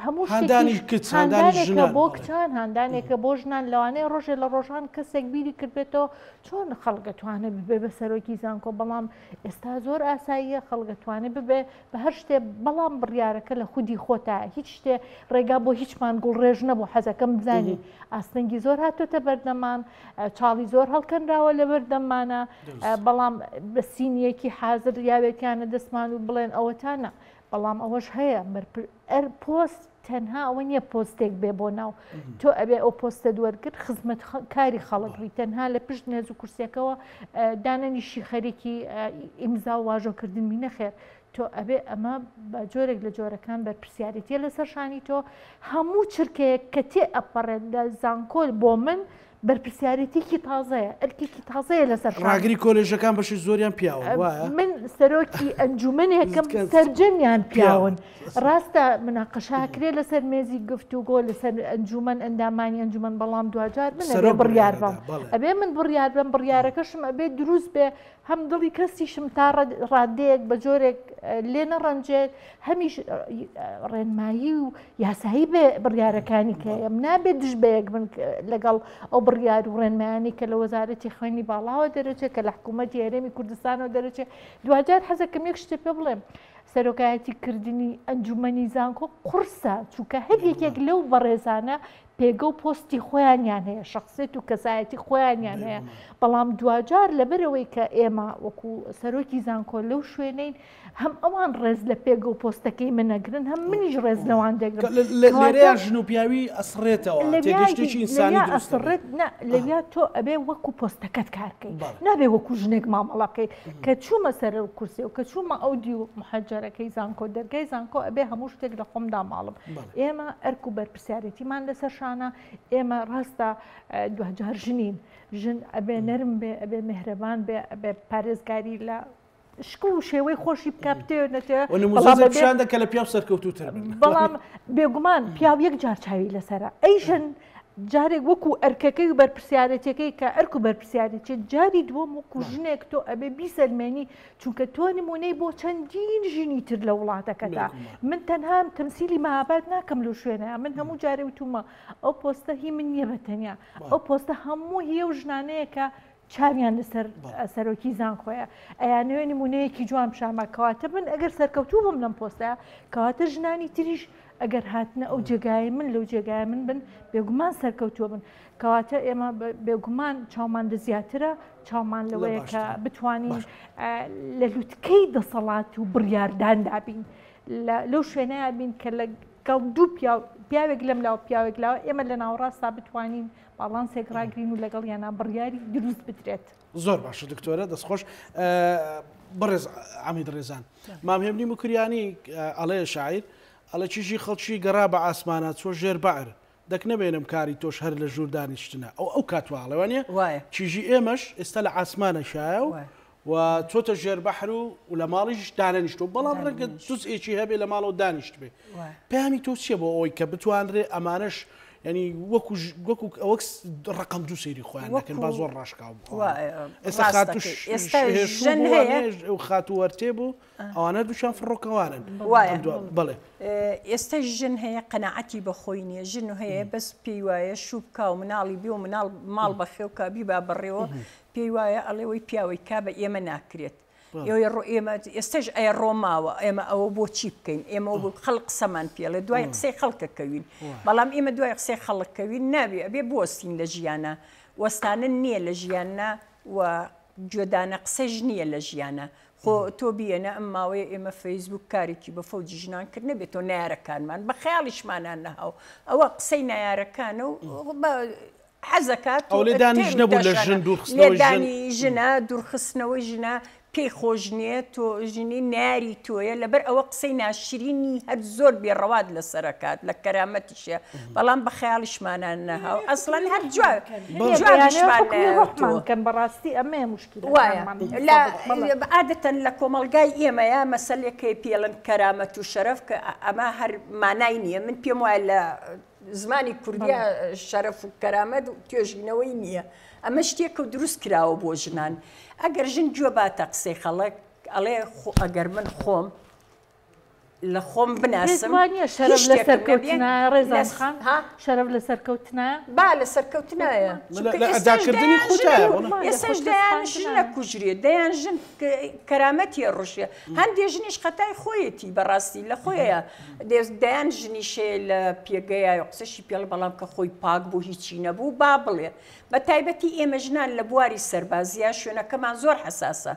هەموو
هاندانی
شتێکیش
کچ، هاندانی
هاندانێکە
ژنان،
بۆ
بەڵێ.
کچان، هاندانێکە بۆ ژنان. لەوانەیە ڕۆژێ لە ڕۆژان کەسێک بیری کردبێتەوە چۆن خەڵک ئەتوانێ ببێ بە سەرۆکی زانکۆ، بەڵام ئێستا زۆر ئاساییە خەڵک ئەتوانێ ببێ بە هەر شتێ، بەڵام بڕیارەکە لە خودی خۆتایە. هیچ شتێ ڕێگا بۆ هیچمان گوڵڕێژ نەبوو. حەزەکەم بزانی ئاستەنگی زۆر هاتۆتە بەردەممان، چاڵی زۆر هەڵکەنراوە لەبەردەممانە، بەڵام بە سینیەکی حازر یاوێتیانە دەستمان و بڵێن ئەوەتا نا، بەڵام ئەوەش هەیە پۆست تەنها ئەوە نییە پۆستێک بێ بۆ ناو تۆ ئەبێ ئەو پۆستە وەرگرت خزمەت کاری خەڵک بی تەنها لە پشت مێز و کورسیەکەوە دانەنیشی خەریکی ئیمزا و واژۆکردن بی نەخێر تۆ ئەبێ ئەمە بە جۆرێک لە جۆرەکان بەرپرسیارێتیە لەسەر شانی تۆ هەموو چرکەیەک کە تێ ئەپەڕێت لە زانکۆ بۆ من بەرپرسیارێتیکی تازەیە ئەرکێکی تازەیە لەسەر شانم.
ڕاگری کۆلێژەکان بەشی زۆریان پیاون وایە؟
من سەرۆکی ئەنجومەنێکم سەرجەمیان پیاون ڕاستە مناقەشە ئەکرێ لەسەر مێزی گفتوگۆ لەسەر ئەنجومەن ئەندامانی ئەنجومەن بەڵام دواجار من ئەبێ بڕیار بەم ئەبێ من بڕیار بەم بڕیارەکەشم ئەبێ دروست بێ هەم دڵی کەسیشم تا ڕادەیەک بە جۆرێک لێ نەڕەنجێت، هەمیش ڕێنمایی و یاسایی بێ بڕیارەکانی کە ئێم نابێت دژ بە یەک بن لەگەڵ ئەو بڕیار و ڕێنمایانی کە لە وەزارەتی خوێندنی باڵاوە دەرەچێت کە لە حکوومەتی هەرێمی کوردستانەوە دەرەچێت. دواجار حەزەکەم یەک شتێ پێ بڵێم سەرۆکایەتی کردنی ئەنجومەنی زانکۆ قورسە چونکە هەر یەکێک لەو بەڕێزانە پێگە و پۆستی خۆیانیان هەیە، شەخسیەت و کەسایەتی خۆیانیان هەیە، بەڵام دواجار لەبەرئەوەی کە ئێمە وەکو سەرۆکی زانکۆ لەو شوێنەین، هەم ئەوان ڕێز لە پێگە و پۆستەکەی من ئەگرن، هەم منیش ڕێز لەوان دەگرم.
لێرەیا ژن و پیاوی ئەسڕێتەوە، تێگەیشتێکی ئینسانی دروست دەبێت.
نا، لەویا تۆ ئەبێ وەکو پۆستەکەت کار بکەی، نابێ وەکو ژنێک مامەڵە بکەی. کە چوومە سەر ئەو کورسیە و کە چوومە ئەو دیو محەجەرەکەی زانکۆ، دەرگای زانکۆ، ئەبێ هەموو شتێک لە خۆم داماڵم. ئێمە ئەرک و بەرپرسیارێتیمان لەسەر شانە، ئێمە ڕاستە دواجار ژنین، ژن ئەبێ نەرم بێ، ئەبێ مێهرەبان بێ، ئەبێ پارێزگاری لە شکڵ و شێوەی خۆشی بکا بتەوێ نەتەوێ،
و نموونەی پیشان دە کە لە پیاو سەرکەوتووتر بن.
بەڵام بێگومان پیاو یەک جار چاوی لەسەرە، ئەی ژن جارێک وەکو ئەرکەکەی و بەرپرسیارێتیەکەی کە ئەرک و بەرپرسیارێتی، جاری دووەم وەکو ژنێک تۆ ئەبێ بیسەلمێنی چونکە تۆ نمونەی بۆ چەندین ژنی تر لە وڵاتەکەتا من تەنها تەمسیلی مەهاباد ناکەم لەو شوێنەیە من هەموو جارێ وتومە ئەو پۆستە هی من نییە بە تەنیا ئەو پۆستە هەموو هی ئەو ژنانەیە کە چاویان لەسەر سەرۆکی زانکۆیە ئەیانەوێ نمونەیەکی جوان پیشانبا کەواتە من ئەگەر سەرکەوتوو بم لەم پۆستە کەواتە ژنانی تریش ئەگەر هاتنە ئەو جێگایەی من لەو جێگایە من بن بێگومان سەرکەوتووە بن کەواتە ئێمە بێگومان چاومان لە زیاترە چاومان لەوەیە کە بتوانین لە لوتکەی دەسەڵات و بڕیارداندا بین لەو شوێنەیە بین کە لەگەڵ دوو پیاوێک لەم لاو پیاوێک لاوە ئێمە لە ناوەڕاستا بتوانین باڵانسێک ڕاگرین و لەگەڵ یانە بڕیاری دروست بدرێت.
زۆر باشە دکتۆرە دەستخۆش بەڕێز عەمید ڕێزان مام هێمنی موکریانی ئەڵێ شاعیر ئەڵێ چیژی خەڵکی گەڕا بە ئاسمانە چۆ ژێر بەعر دەک نەبێنم کاری تۆش هەر لە ژوور دانیشتنە ئەو ئەو کات وا ئەڵێ وانیە
وایە.
چیژی ئێمەش ئێستا لە عاسمانە شایە و و چۆتە ژێر بەحر و و لە ماڵیش دانەنیشتووە بەڵام ڕەنگە
دانەنیشت.
جزئێکی هەبێ لە ماڵەوە دانیشتبێ
وایە.
پەیامی تۆ چییە بۆ ئەوەی کە بتوانرێ ئەمانەش ینی وەکو وەکو ئەوەک ڕقم دوو سەیری خۆیان نەکەن با زۆر ڕاشکاو بوو ئێستا خاتوش
ئێستا ژن هەیە
ئەو خاتوو وەرتێ بوو ئەوانە دووشان فڕۆکەوانن بڵێ
ئێستا ژن هەیە قەنەعەتی بە خۆی نییە ژن هەیە بەس پێی وایە شوو بکا و مناڵی بێ و مناڵ ماڵ بەخێو کا بیبا بەڕێوە پێی وایە ئەڵێ وەی پیاوەی کا بە ئێمە ناکرێت ئێوەی ڕۆ ئێمە ئێستاش ئەیە ڕۆ ماوە ئێمە ئەوە بۆ چی بکەین ئێمە بۆ خەڵک قسەمان پێڵێ دوای قسەی خەڵکە کەوین بەڵام ئێمە دوای قسەی خەڵک کەوین نابێ ئەبێ بوەستین لە ژیانە وەستانن نییە لە ژیاننا و گوێدانە قسەش نییە لە ژیانە خۆ تۆ بیەنە ئەم ماوەیە ئێمە فەیسبوک کارێکی بە فەوجی ژنان کرد نەبێتەوە نارەکانمان بە خەیاڵیشمانان نەهاو ئەوە قسەی نارەکانە و حەزەکات
ئەو لێدانیش نەبوو لە ژن دوورخستنەوەی ژن.
لێدانی ژنە دوورخستنەوەی ژنە پێی خۆش نییە تۆ ژنی ناری تۆیە لەبەر ئەوە قسەی ناشرینی هەر زۆر بێ ڕەوات لەسەر ئەکات لە کەرامەتیشە بەڵام بە خەیاڵیشمانان نەهاو ئەسڵەن هەر جواب جوابیشمان نەهاتووە.
کەن بەڕاستی ئەمەیە
وایە
موشکیلەکانمان
لە عادەتەن لە کۆمەڵگای ئێمەیە مەسەلێکەیە پێڵن کەرامەت و شەرەف کە ئەمە هەر مانای نییە من پێم وایە لە زمانی کوردیا شەرەف و کەرامەت و توێژینەوەی نییە. ئەمە شتێکە و دروست کراوە بۆ ژنان. ئەگەر ژن گوێ باتە قسەی خەڵک، ئەڵێ خۆ ئەگەر من خۆم لە خۆم بناسم
نییە شەرەف
هیچ
لە
شتێکم نەبێ
سەرکەوتنایە ڕێزان
لەس
خان
ها؟
شەرەف لە سەرکەوتنایە؟
با لە سەرکەوتنایە
لە
چونکە
لە
ئێستاش
ئەداکردنی
دەیان ژن
خودایە بەڵێ.
ئێستاش
خۆ
دەیان ژن
چەسپاندنایە.
ئەکوژرێ دەیان ژن کەرامەتی ئەڕشێ هەندێ ژنیش خەتای خۆیەتی بەڕاستی لە خۆیە دەیان ژنیش هەیە لە پێگەیە قسەشی پێڵ بەڵام کە خۆی پاک بوو هیچی نەبوو با بڵێ بە تایبەتی ئێمە ژنان لە بواری سەربازیە شوێنەکەمان زۆر حەساسە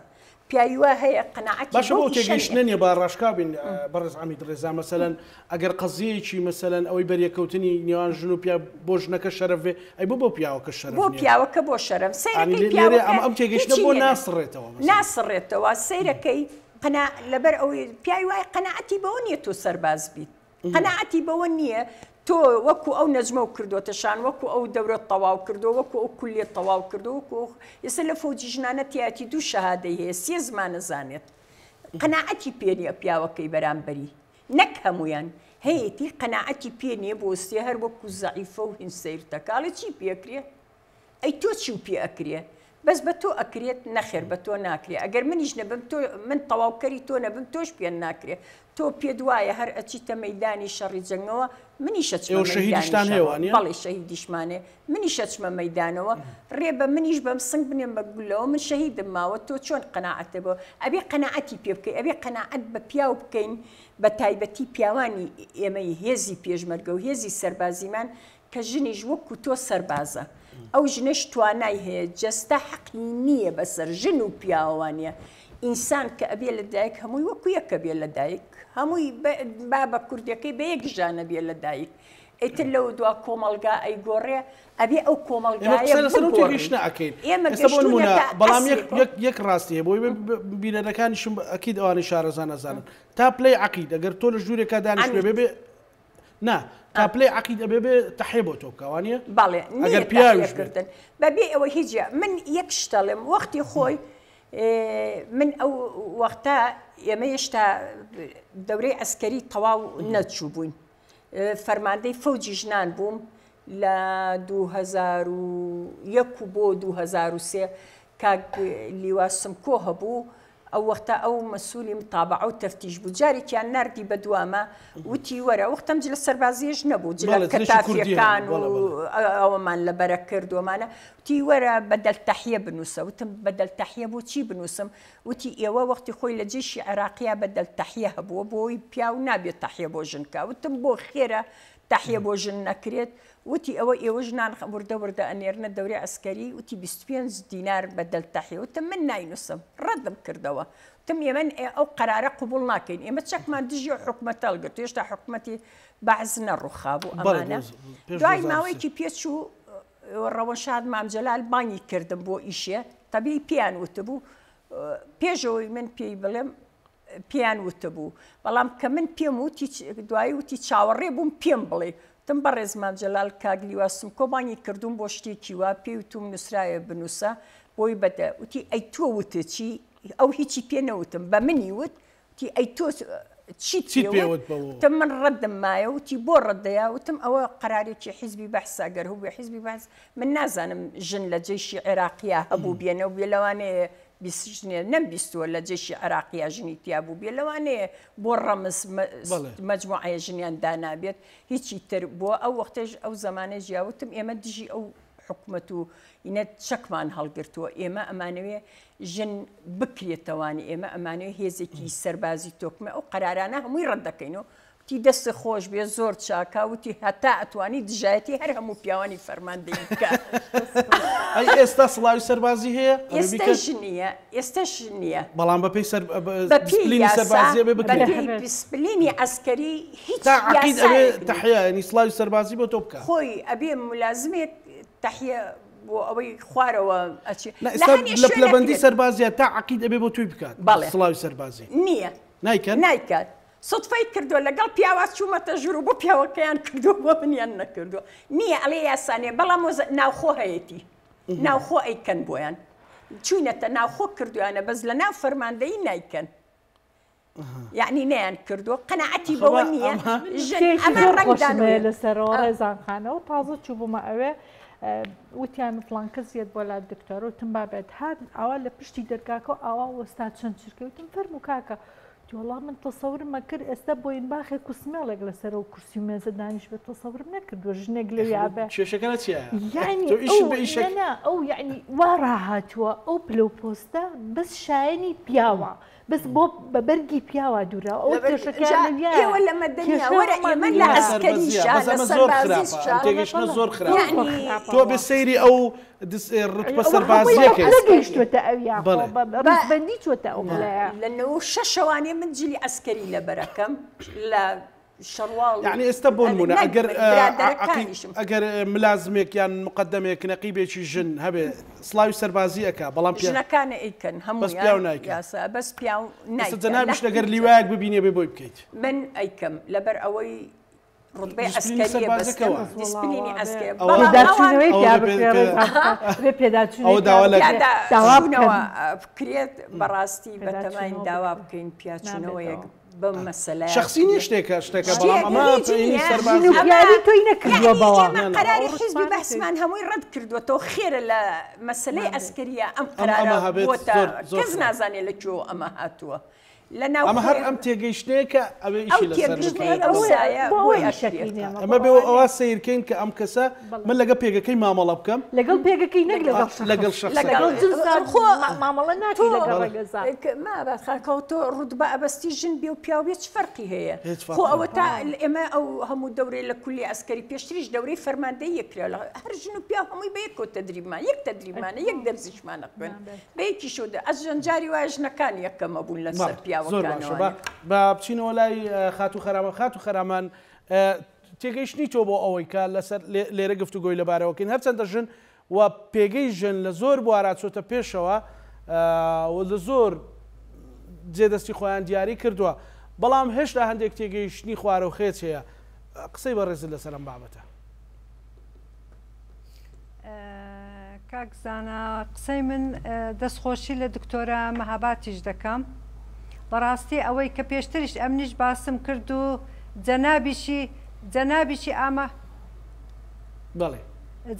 پیاوی وا هەیە قەناعەتی
باشە
بەو
بۆ
ئیشە
تێگەیشتنە
نیە.
نیە با ڕاشکاو بین بەڕێز عەمید ڕێزا مەسەلەن ئەگەر قەزیەیەکی مەسەلەن ئەوەی بەریەکەوتنی نێوان ژن و پیاو بۆ ژنەکە شەرەف بێ ئەی بۆ بۆ پیاوەکە شەرەف
بۆ
نیە؟
پیاوەکە بۆ شەرەف
یانی
سەیرەکەی
لێرەیە
پیاوەکە
ئەمە ئەم تێگەیشتنە
هیچی
بۆ
نیە
ناسڕێتەوە مەسەلەن.
ناسڕێتەوە سەیرەکەی قەنا لەبەر ئەوەی پیاوی وایە قەناعەتی بەوە نیە تۆ سەرباز بیت قەناعەتی بەوە نییە تۆ وەکو ئەو نەجمەو کردۆتە شان وەکو ئەو دەورەت تەواو کردو وەکو ئەو کولیەت تەواو کردو وەکو ئەو ئێستا لە فەوجی ژنانە تیایەتی دوو شەهادەی هەیە سێ زمانە زانێت قەناعەتی پێ نییە پیاوەکەی بەرامبەری نەک هەمویان هەیەتی قەناعەتی پێ نییە بۆ سێ هەر وەکو زەعیفە و هین سەیرتەکە ئەڵێ چی پێکرێ ئەی تۆ چیو پێ ئەکرێ؟ بەس بە تۆ ئەکرێت؟ نەخێر بە تۆ ناکرێ ئەگەر منیش نەبم تۆ من تەواوکەری تۆ نەبم تۆش پێت ناکرێ تۆ پێت وایە هەر ئەچیتە مەیدانی شەڕی جەنگەوە منیش ئەچمە
ئێوە
مەیدانی
شەهیدیشتان هەیە
شەڕەوە
وانیە؟
بەڵێ شەهیدیشمان هەیە منیش ئەچمە مەیدانەوە ڕێ بە منیش بەم سنگ بنێم بە گوللەوە من شەهیدم ماوە تۆ چۆن قەناعەتت بۆ ئەبێ قەناعەتی پێ بکەی ئەبێ قەناعەت بە پیاو بکەین بە تایبەتی پیاوانی ئێمەی هێزی پێشمەرگە و هێزی سەربازیمان کە ژنیش وەکو تۆ سەربازە ئەو ژنەش توانای هەیە جەستە حەقی نییە بەسەر ژن و پیاوەوە نییە ئینسان کە ئەبێ لە دایک هەمووی وەکو یەکە بێ لە دایک هەمووی با بە کوردەکەی بە یەک ژانە بێ لە دایک ئیتر لەو دوا کۆمەڵگا ئەیگۆڕێ ئەبێ ئەو کۆمەڵگایە بگۆڕین
ئەکەین
ئێمە
ئێستا بۆ نمونە
گەشتوونەتە
بەڵام یەک
عەسرێکەوە
یەک یەک ڕاستی هەیە بۆی بینەرەکانیشم ئەکید ئەوانەی شارەزا نەزانن تا پلەی عەقید ئەگەر تۆ لە ژوورێکا دانیشتبێ
عەمید
بێ نا تا پلەی عەقید ئەبێ بێ تەحیە بۆ تۆ بکا وانیە؟
بەڵێ نییە
ئەگەر پیاویش
تەحیە
بێت.
کردن بەبێ ئەوە هیچ من یەک شت ئەڵێم وەختی خۆی من ئەو وەختە ئێمە هێشتا دەورەی عەسکەری تەواو نەچوو بووین فەرماندەی فەوجی ژنان بووم لە 2001 بۆ 2003 کاک لیوا سمکۆ هەبوو ئەو وەختە ئەو مەسولی متابەعە و تەفتیش بوو جارێکیان ناردی بە دواما وتی وەرە وەختەم جلە سەربازیش نەبوو جلە
بەڵێ، جلێکی کوردی هەبوو،
کەتافیەکان و
بەڵێ، بەڵێ.
ئەوەمان لەبەرە کرد ومانە وتی وەرە بەدەل تەحیە بنووسە وتم بەدەل تەحیە بۆ چی بنووسم وتی ئێوە وەختی خۆی لە جێشی عێراقیا بەدەل تەحیە هەبووە بۆی پیاو نابێت تەحیە بۆ ژن کا وتم بۆ خێرە تەحیە بۆ ژن نەکرێت وتی ئەوە ئێوە ژنان وردە وردە ئەنێرنە دەورەی عەسکەری وتی 25 دینار بەدەل تەحیە وتم من ناینوسم ڕەدم کردەوە وتم ئێمە ئەو قەرارە قبوڵ ناکەین ئێمە چەکمان دژی ئەو حکومەتە هەڵگرت هێشتا حکومەتی بەعس نەڕوخابوو
بەڵێ
ئەمانە
پێش
دوای
2003.
ماوەیەکی پێچوو ڕەوەنشاد مام جەلال بانگی کردم بۆ ئیشێ تەبیعی پێیان وتبوو پێشەوەی من پێی بڵێم پێیان وتبوو بەڵام کە من پێم وت هیچ دوایی وتی چاوەڕێ بووم پێم بڵێ وتم بەڕێز مام جەلال کاک لیوا سمکۆ بانگی کردووم بۆ شتێکی وا پێی وتوم نووسراوێ بنووسە بۆی بەدە وتی ئەی تۆ وتت چی ئەو هیچی پێ نەوتم بە منی وت وتی ئەی تۆ چیت پێوت؟ وتم من ڕەدم مایە. وتی بۆ ڕەدەیا؟ وتم ئەوە قەرارێکی حیزبی بەحسە، گەر هەبووێ حیزبی بەحس، من نازانم ژن لە جەیشی عێراقیا هەبووبێ نەبووبێ، لەوانەیە ژنێ نەمبیستووە لە جەیشی عێراقیا ژنی تیا بووبێ، لەوانەیە بۆ ڕەمز مەجموعەیە ژنیان دانابێت، هیچی تر بۆ ئەو وەختەش ئەو زەمانەی ژیا. وتم ئێمە دژی ئەو حکومەت و ئینە چەکمان هەڵگرتووە، ئێمە ئەمانەوێ ژن بکرێتەوانی، ئێمە ئەمانەوێ هێزێکی سەربازی تۆکمە، ئەو قەرارانە هەمووی ڕەت دەکەینەوە. وتی دەستت خۆش بێ زۆر چاکە، وتی هەتا ئەتوانی دژایەتی هەر هەموو پیاوانی فەرماندەیی بکە.
ئەی ئێستا سڵاوی سەربازی هەیە؟
ئێستەش نییە، ئێستەش نییە.
بەڵام بەپێی سەر دیسپلینی سەربازی ئەبێ بکرێت.
بەپێی دیسپلینی عەسکەری هیچ
تا عەقید ئەبێ تەحیە یانی سڵاوی سەربازی بۆ تۆ بکا.
خۆی ئەبێ مولازمێک تەحیە بۆ ئەوەی خوارەوە ئەچێ.
نا ئێستا لە پلەبەندی سەربازیە تا عەقید ئەبێ بۆ تۆی بکات سڵاوی سەربازی.
نییە.
نایکەن؟
نایکات. سوتفەی کردووە لەگەڵ پیاوا چوومەتە ژوور و بۆ پیاوەکەیان کردووە بۆ منیان نەکردووە. نییە ئەڵێ یاسا نییە بەڵام ناوخۆ هەیەتی. ناوخۆ ئەیکەن بۆیان. چووینەتە ناوخۆ کردویانە بەس لە ناو فەرماندەیی نایکەن. یەعنی نەیان کردووە قەناعەتی بەوە نییە ژن ئەمە ڕەنگدانەوەیە
لەسەرەوە ڕێزان خانەوە تازە چووبوومە ئەوێ وتیان فڵان کەس یەت بۆ لات دکتۆر وتم با بێت هات ئاوا لە پشتی دەرگاکە ئاوا وەستا چەند چرکەی وتم فەرموو کاکە وتی وەڵا من تەسەورم ئەکرد ئێستا بۆینباخێک و سمێڵێک لەسەر ئەو کورسی و مێزە دانیشبێت تەسەورم نەکردووە ژنێک لەویا بێ
کێشەکە لە چیایە؟
یعنی
تۆ ئیشت
ئەو
بە ئیشەک
نا نا ئەو یعنی وا ڕاهاتووە ئەو پلە و پۆستە بەس شایەنی پیاوە بەس بۆ بە بەرگی پیاوە دووراوە ئەوە کێشەکەیان لەویایە
ئێوە لە مەدەنیا
کێشە
وەرە
ئەومان
ئێمە لە
لەویایە.
عەسکەریشا
بەس
لە
ئەمە زۆر خراپە
سەربازیشا
ئەم تێگەیشتنە زۆر خراپە
یەعنی
تۆ بێ سەیری ئەو دس ڕوتبە
ئەوە هەمووی بە
سەربازیەکەی
پلە گەیشتووەتە ئەویا خۆ
بەڵێ
بە ڕیزبەندی چۆتە ئەو پلەیە.
لە 96 ەوانێ من جلی عەسکەری لەبەرەکەم لە شەڕواڵ و
یەعنی ئێستا بۆ نموونە
نەک
ئەگەر
من
عەقید
برادەرەکانیشم.
ئەگەر ملازمێک یان مقەدەمێک نەقیبێکی ژن هەبێ سڵاوی سەربازی ئەکا بەڵام پیا
ژنەکان ئەیکەن
بەس
هەموویان
پیاو نایکا
یاسا بەس پیاو
ئێستا
نایکا لە
جەنابیشت ئەگەر
هیچ
لیوایەک ببینی ئەبێ بۆی بکەیت.
من ئەیکەم لەبەر ئەوەی ڕوتبەی
دیسپلینی
عەسکەریە بەس
سەربازەکە
کەم
وایە.
دیسپلینی عەسکەریە
ئەوە
بەڵام ئەوان
پێداچوونەوەی
ئەوە
پیا
بێ
بکرێ
پێ
ڕێزان خان بێ پێداچوونەوەی
ئەوە
پیا
داوا لە
بکرێ داوا بکەن
پیاداچوونەوە بکرێت بەڕاستی بەتەماین
پێداچوونەوە
داوا
بکرێ
بکەین پیاچوونەوەیەک
نابێتەوە.
بەم مەسەلەیە
شەخسی نیە
بکرێت.
شتێکە شتێکە بەڵام
شتێک
ئەمە
هیچ
پەیینی
نییە
ژن و
سەربازیە.
ئەمە
پیاوی تۆی نەکردووە
یەعنی
بەوە.
ئێمە
نا نا
قەراری
ئەو
حیزبی
ڕوتبانە
بەعسمان
پێویستە.
هەمووی ڕەت کردووەتەوە خێرە لە مەسەلەی
نابێت.
عەسکەریە ئەم
ئەم
قەرارە
ئەمە هەبێت
بۆتە
زۆر زۆر
کەس
خراپە.
نازانێ لە کوێوە ئەمە هاتووە لە ناو
ئەمە هەر
خۆی
ئەم تێگەیشتنەیە کە ئەوێ
ئەو
ئیشی لەسەر
تێگەیشتنەی
بکرێت.
ئەو
بەڵێ.
سایە
بۆ
بۆی
ئەوەی
ئەکرێت.
ئیشەکەین ئێمە
ئەمە
بۆ
بێ
ئەوانەی
ئەوە سەیرکەین کە ئەم کەسە
بەڵێ.
من لەگە پێگەکەی مامەڵە بکەم
لەگەڵ پێگەکەی نەک لەگەڵ شەخس.
لەگەڵ شەخسەکە.
لەگەڵ جنسا
خۆ
مامەڵە
تۆ
ناکەی لەگەڵ ڕەگەزا.
ماباد خان کەوە تۆ ڕوتبە ئەبەستی ژن بێ و پیاو بێ چ فەرقی هەیە؟
هیچ
خۆ
فەرقی
ئەوە
نیە.
تا ئێمە ئەو هەموو دەورەی لە کولی عەسکەری پێشتریش دەورەی فەرماندەیی کرا لە هەر ژن و پیاو هەمووی بە یەکەوە تەدریبمان یەک تەدریبمانە یەک دەرزیشمان ئەخوێند بە یەکیشەوە دە ئەزجەن جاری وایە ژنەکان یەکەمە بوون لەسەر
بەڵێ زۆر باشە
پیاوەکانەوانێ.
با با بچینەوە لای خاتوو خەرامان خاتوو خەرامان تێگەیشتنی تۆ بۆ ئەوەی کە لەسەر لێرە گفتوگۆی لەبارەوە کەین هەرچەندە ژن و پێگەی ژن لە زۆر بوارا چۆتە پێشەوە و لە زۆر جێ دەستی خۆیان دیاری کردووە بەڵام هێشتا هەندێک تێگەیشتنی خوارەوخێچ هەیە قسەی بەڕێزت لەسەر ئەم بابەتە.
کاک زانا قسەی من دەست خۆشی لە دکتۆرە مەهاباتیش دەکەم بەڕاستی ئەوەی کە پێشتریش ئەمنیش باسم کرد و جەنابیشی جەنابیشی ئامە
بەڵێ.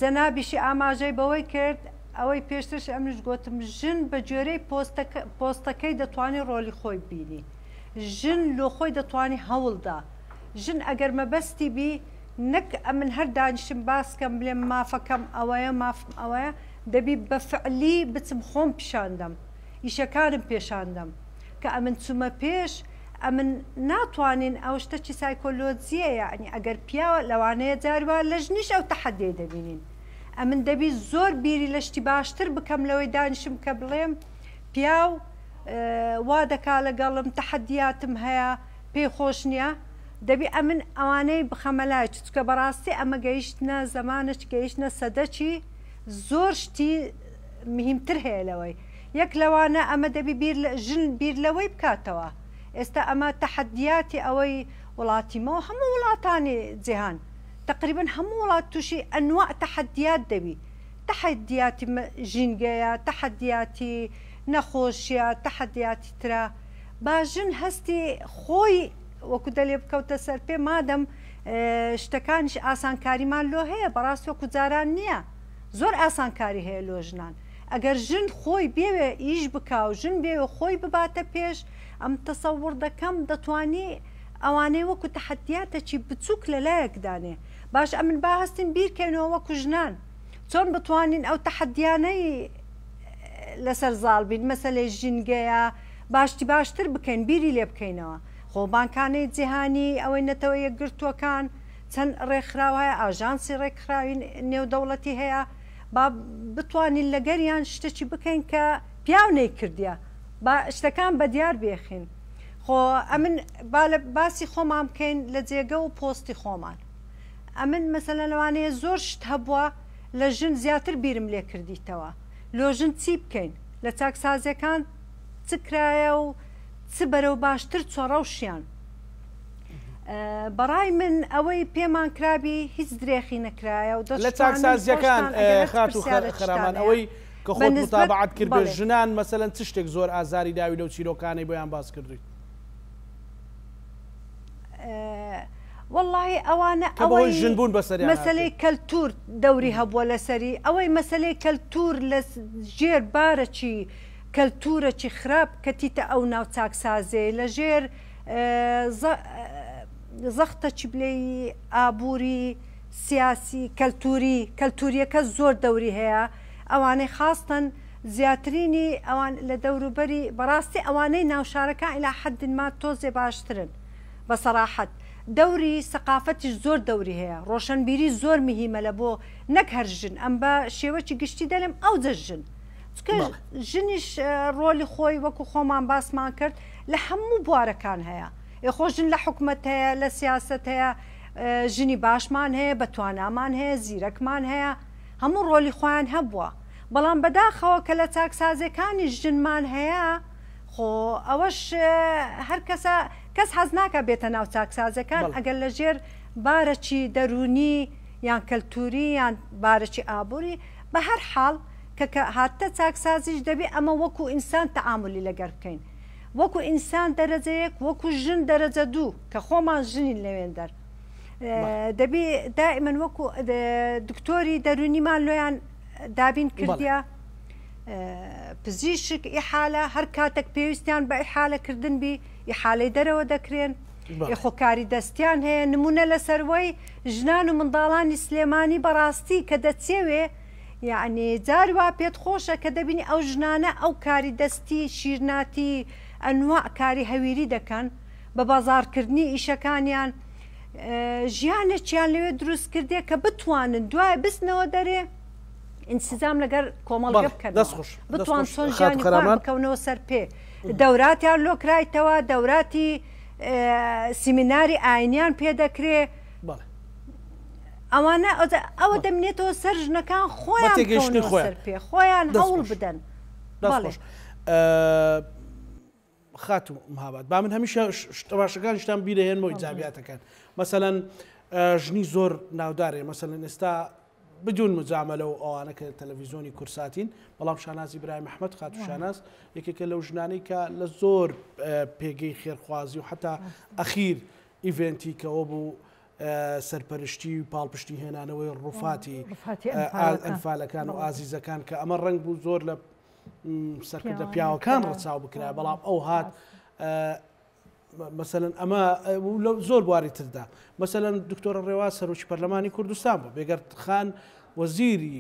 جەنابیشی ئاماژەی بەوەی کرد ئەوەی پێشترش ئەمنیش گۆتم ژن بە گوێرەی پۆستەکە پۆستەکەی دەتوانی ڕۆلی خۆی ببینی ژن لۆ خۆی دەتوانی هەوڵدا ژن ئەگەر مەبەستی بی نەک ئەمن هەر دانیشم باس کەم بلێم مافەکەم ئەوەیە مافم ئەوەیە دەبی بە فعلی بچم خۆم پیشان دەم ئیشەکانم پێشان دەم کە ئەمن چومە پێش ئەمن ناتوانین ئەو شتەکی سایکۆلۆجیە یەعنی ئەگەر پیاوە لەوانەیە جاری وا لە ژنیش ئەو تەحەدیەی دەبینین ئەمن دەبی زۆر بیری لە شتی باشتر بکەم لەوەی دانیشم کە بڵێم پیاو وا دەکا لەگەڵم تەحەدیاتم هەیە پێی خۆش نیە دەبی ئەمن ئەوانەی بخەمە لای چونکە بەڕاستی ئەمە گەیشتنە زەمانەچ گەیشتنە سەدەچی زۆر شتی مهیمتر هەیە لەوەی یەک لەوانە ئەمە دەبی بیر لە ژن بیر لەوەی بکاتەوە ئێستا ئەمە تەحەدیاتی ئەوەی وڵاتی مەوە هەموو وڵاتانی جیهان تەقریبەن هەموو وڵات توشی ئەنواع تەحەدیات دەبی تەحەدیاتی ژینگەیە تەحەدیاتی نەخۆشیە تەحەدیاتی ترە با ژن هەستی خۆی. وەکو دەلێ بکەوتە سەر پێ مادەم شتەکانیش ئاسانکاریمان لۆ هەیە بەڕاست وەکو جاران نییە زۆر ئاسانکاری هەیە لۆ ژنان ئەگەر ژن خۆی بێوێ ئیش بکا و ژن بێوێ خۆی بباتە پێش ئەم تەسەوڕ دەکەم دەتوانی ئەوانەی وەکو تەحەدیاتەکی بچوک لە لایەک دانێ باش ئەمن با هەستین بیرکەینەوە وەکو ژنان چۆن بتوانین ئەو تەحەدیانەی لەسەر زاڵ بین مەسەلەی ژینگەیە باشتی باشتر بکەین بیری لێ بکەینەوە خۆ بانکانەی جیهانی ئەوەی نەتەوە یەکگرتووەکان چەند ڕێکخراو هەیە ئاژانسی ڕێکخراوی نێودەوڵەتی هەیە با بتوانین لەگەریان شتەکی بکەین کە پیاو نەیکردیە با شتەکان بەدیار بێخین خۆ ئەمن با لە باسی خۆمان بکەین لە جێگە و پۆستی خۆمان ئەمن مەسەلەن لەوانەیە زۆر شت هەبووە لە ژن زیاتر بیرم لێ کردیتەوە لۆ ژن چی بکەین لە چاکسازیەکان چ کرایە و چ بەرەو باشتر چوە ڕەوشیان بەڕای من ئەوەی پێمان کرابی هیچ درێخی نەکرایە و
لە چاکسازیەکان خاتوو خەرامان ئەوەی کە خۆت متابعەت کردبێ ژنان مەسەلەن چ شتێک زۆر ئازاری داوی لەو چیرۆکانەی بۆیان باس کردوویت؟
وەڵڵاهی ئەوانە
کە بەهۆی
ئەوەی
ژن بوون بەسەریان هاتبێ.
مەسەلەی کەلتوور دەوری هەبووە لەسەری، ئەوەی مەسەلەی کەلتوور لە ژێر بارەکی کەلتوورەکی خراپ کەتیتە ئەو ناو چاکسازیەی لە ژێر زەختەکی بلێی ئابووری سیاسی کەلتووری کەلتووریەکە زۆر دەوری هەیە ئەوانەی خاستەن زیاترینی ئەوان لە دەوروبەری بەڕاستی ئەوانەی ناوشارەکان ئیلا حەدن ما تۆزێ باشترن بە سەراحەت دەوری سەقافەتیش زۆر دەوری هەیە ڕۆشەنبیری زۆر مهیمە لە بۆ نەک هەر ژن ئەم بە شێوەکی گشتی دەلێم ئەوجە ژن چونکە ژنیش ڕۆلی خۆی وەکو خۆمان باسمان کرد لە هەموو بوارەکان هەیە ئێ خۆ ژن لە حکومەت هەیە لە سیاسەت هەیە ژنی باشمان هەیە بە توانامان هەیە زیرەکمان هەیە هەموو ڕۆلی خۆیان هەبووە بەڵام بەداخەوە کە لە چاکسازیەکانیش ژنمان هەیە خۆ ئەوەش هەر کەسە کەس حەز ناکا بێتە ناو چاکسازیەکان ئەگەر لە ژێر بارەکی دەروونی یان کەلتوری یان بارەکی ئابووری بە هەر حاڵ کە کە هاتتە چاکسازیش دەبێ ئەمە وەکو ئینسان تەعامولی لەگەر بکەین وەکو ئینسان دەرەجە یەک وەکو ژن دەرەجە دوو کە خۆمان ژنین لەوێندەر دەبی دائیمەن وەکو دکتۆری دەروونیمان لۆیان دابین کردیە پزیشک ئیحالە هەر کاتێک پێویستیان بە ئیحالە کردن بی ئیحالەی دەرەوە دەکرێن خۆ کاری دەستیان هەیە نمونە لەسەروەی ژنان و منداڵانی سلێمانی بەڕاستی کە دەچێوێ یعنی جار وا پێت خۆشە کە دەبینی ئەو ژنانە ئەو کاری دەستی شیرناتی ئەنواع کاری هەویری دەکەن بە بازاڕکردنی ئیشەکانیان ژیانێکیان لەوێ دروست کردێ کە بتوانن دوای بچنەوە دەرێ ئینسجام لەگەر کۆمەڵگە بکەنەوە بتوان چۆن ژیانی خۆیان بکەونەوە سەر پێ دەوراتیان لۆ کرایتەوە دەوراتی سیمیناری ئاینیان پێ دەکرێ ئەوانە ئەوە دەمنێتەوە سەر ژنەکان خۆیان بکەونەوە سەر پێ خۆیان هەوڵ بدەن.
خاتوو مهاباد با من هەمیشە شتە باشەکانیشتان بیرەهێنمەوە ئیجابیاتەکان مەسەلەن ژنی زۆر ناودارێ مەسەلەن ئێستا بدون مجاملە و ئەوانە کە تەلەڤیزیۆنی کورساتین بەڵام شانازی برای مححمد خاتو شاناز یەکێکە لەو ژنانەی کە لە زۆر پێگەی خێرخوازی و حتا ئەخیر ئیڤنتی کەەوە بوو سەرپەرشتی و پاڵپشتی هێنانەوەی ڕوفاتی ئەنفالەکان و ئازیزەکان کە ئەمە ڕنگ بوو زۆر لە سەرکردە پیاوەکان ڕەچاو بکرا بەڵام ئەو هات مەسەلەن ئەمە زۆر بواری تردا مەسەلەن دکتۆرە ڕێوا سەرۆکی پەرلەمانی کوردستان بوو بێگەرد خان وەزیری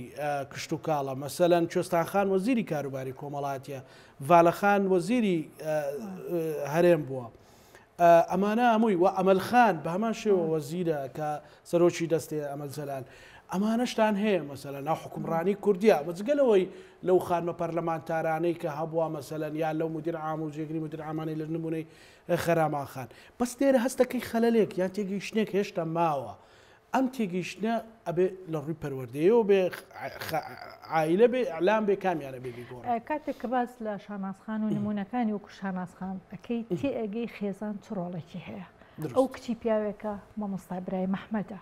کشتتوکاڵە مەسەلەن کوێستان خان وەزیری کاروباری کۆمەڵاتیە ڤالەخان وەزیری هەرێم بووە ئەمانە هەمووی و ئەمەل خان بە هەمان شێوە وەزیرە کە سەرۆکی دەستەیە ئەمەل جەلال ئەمانەشتان هەیە مەسەلەن ناو حوکمڕانی کوردیە ئەمە جگە لەوەی لەو خانمە پەرلەمانتارانەی کە هەبووە مەسەلەن یان لەو مدیر عام و جێگری مدیر عامانەی لە نمونەی خەرامان خان بەس لێرە هەستەکەی خەلەلێک یان تێگەیشتنێک هێشتا ماوە ئەم تێگەیشتنە ئەبێ لە ڕووی پەروەردەیەوە بێ عایلە بێ ئیعلام بێ کامیان ئەبێ بیگۆڕێ؟
کاتێک کە باس لە شاناز خان و نموونەکانی وەکو شاناز خان ئەکەی تێئەگەی خێزان چ ڕۆڵێکی هەیە. ئەو کچی پیاوێکە مامۆستا برایم ئەحمەدە.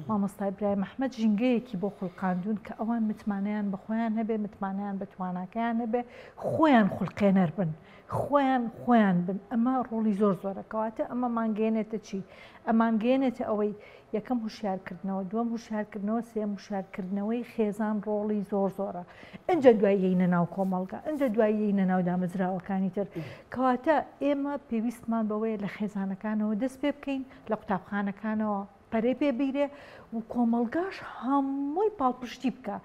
مامۆستا ئیبراهیم ئەحمەد ژینگەیەکی بۆ خولقاندوون کە ئەوان متمانەیان بە خۆیان هەبێ، متمانەیان بە تواناکەیان هەبێ، خۆیان خولقێنەر بن، خۆیان خۆیان بن، ئەمە ڕۆڵی زۆر زۆرە. کەواتە ئەمە مانگەیەنێتە چی؟ ئەمانگەیەنێتە ئەوەی یەکەم هوشیارکردنەوە، دووەم هوشیارکردنەوە، سێیەم هوشیارکردنەوەی خێزان ڕۆڵی زۆر زۆرە. ئینجا دوای یەینە ناو کۆمەڵگا، ئینجا دوای یەینە ناو دامەزراوەکانی تر. کەواتە ئێمە پێویستمان بەوەیە لە خێزانەکانەوە دەست پێ بکەین، لە قوتابخانەکانەوە پەرەی پێ بیرێ و کۆمەڵگاش هەمووی پاڵپشتی بکا.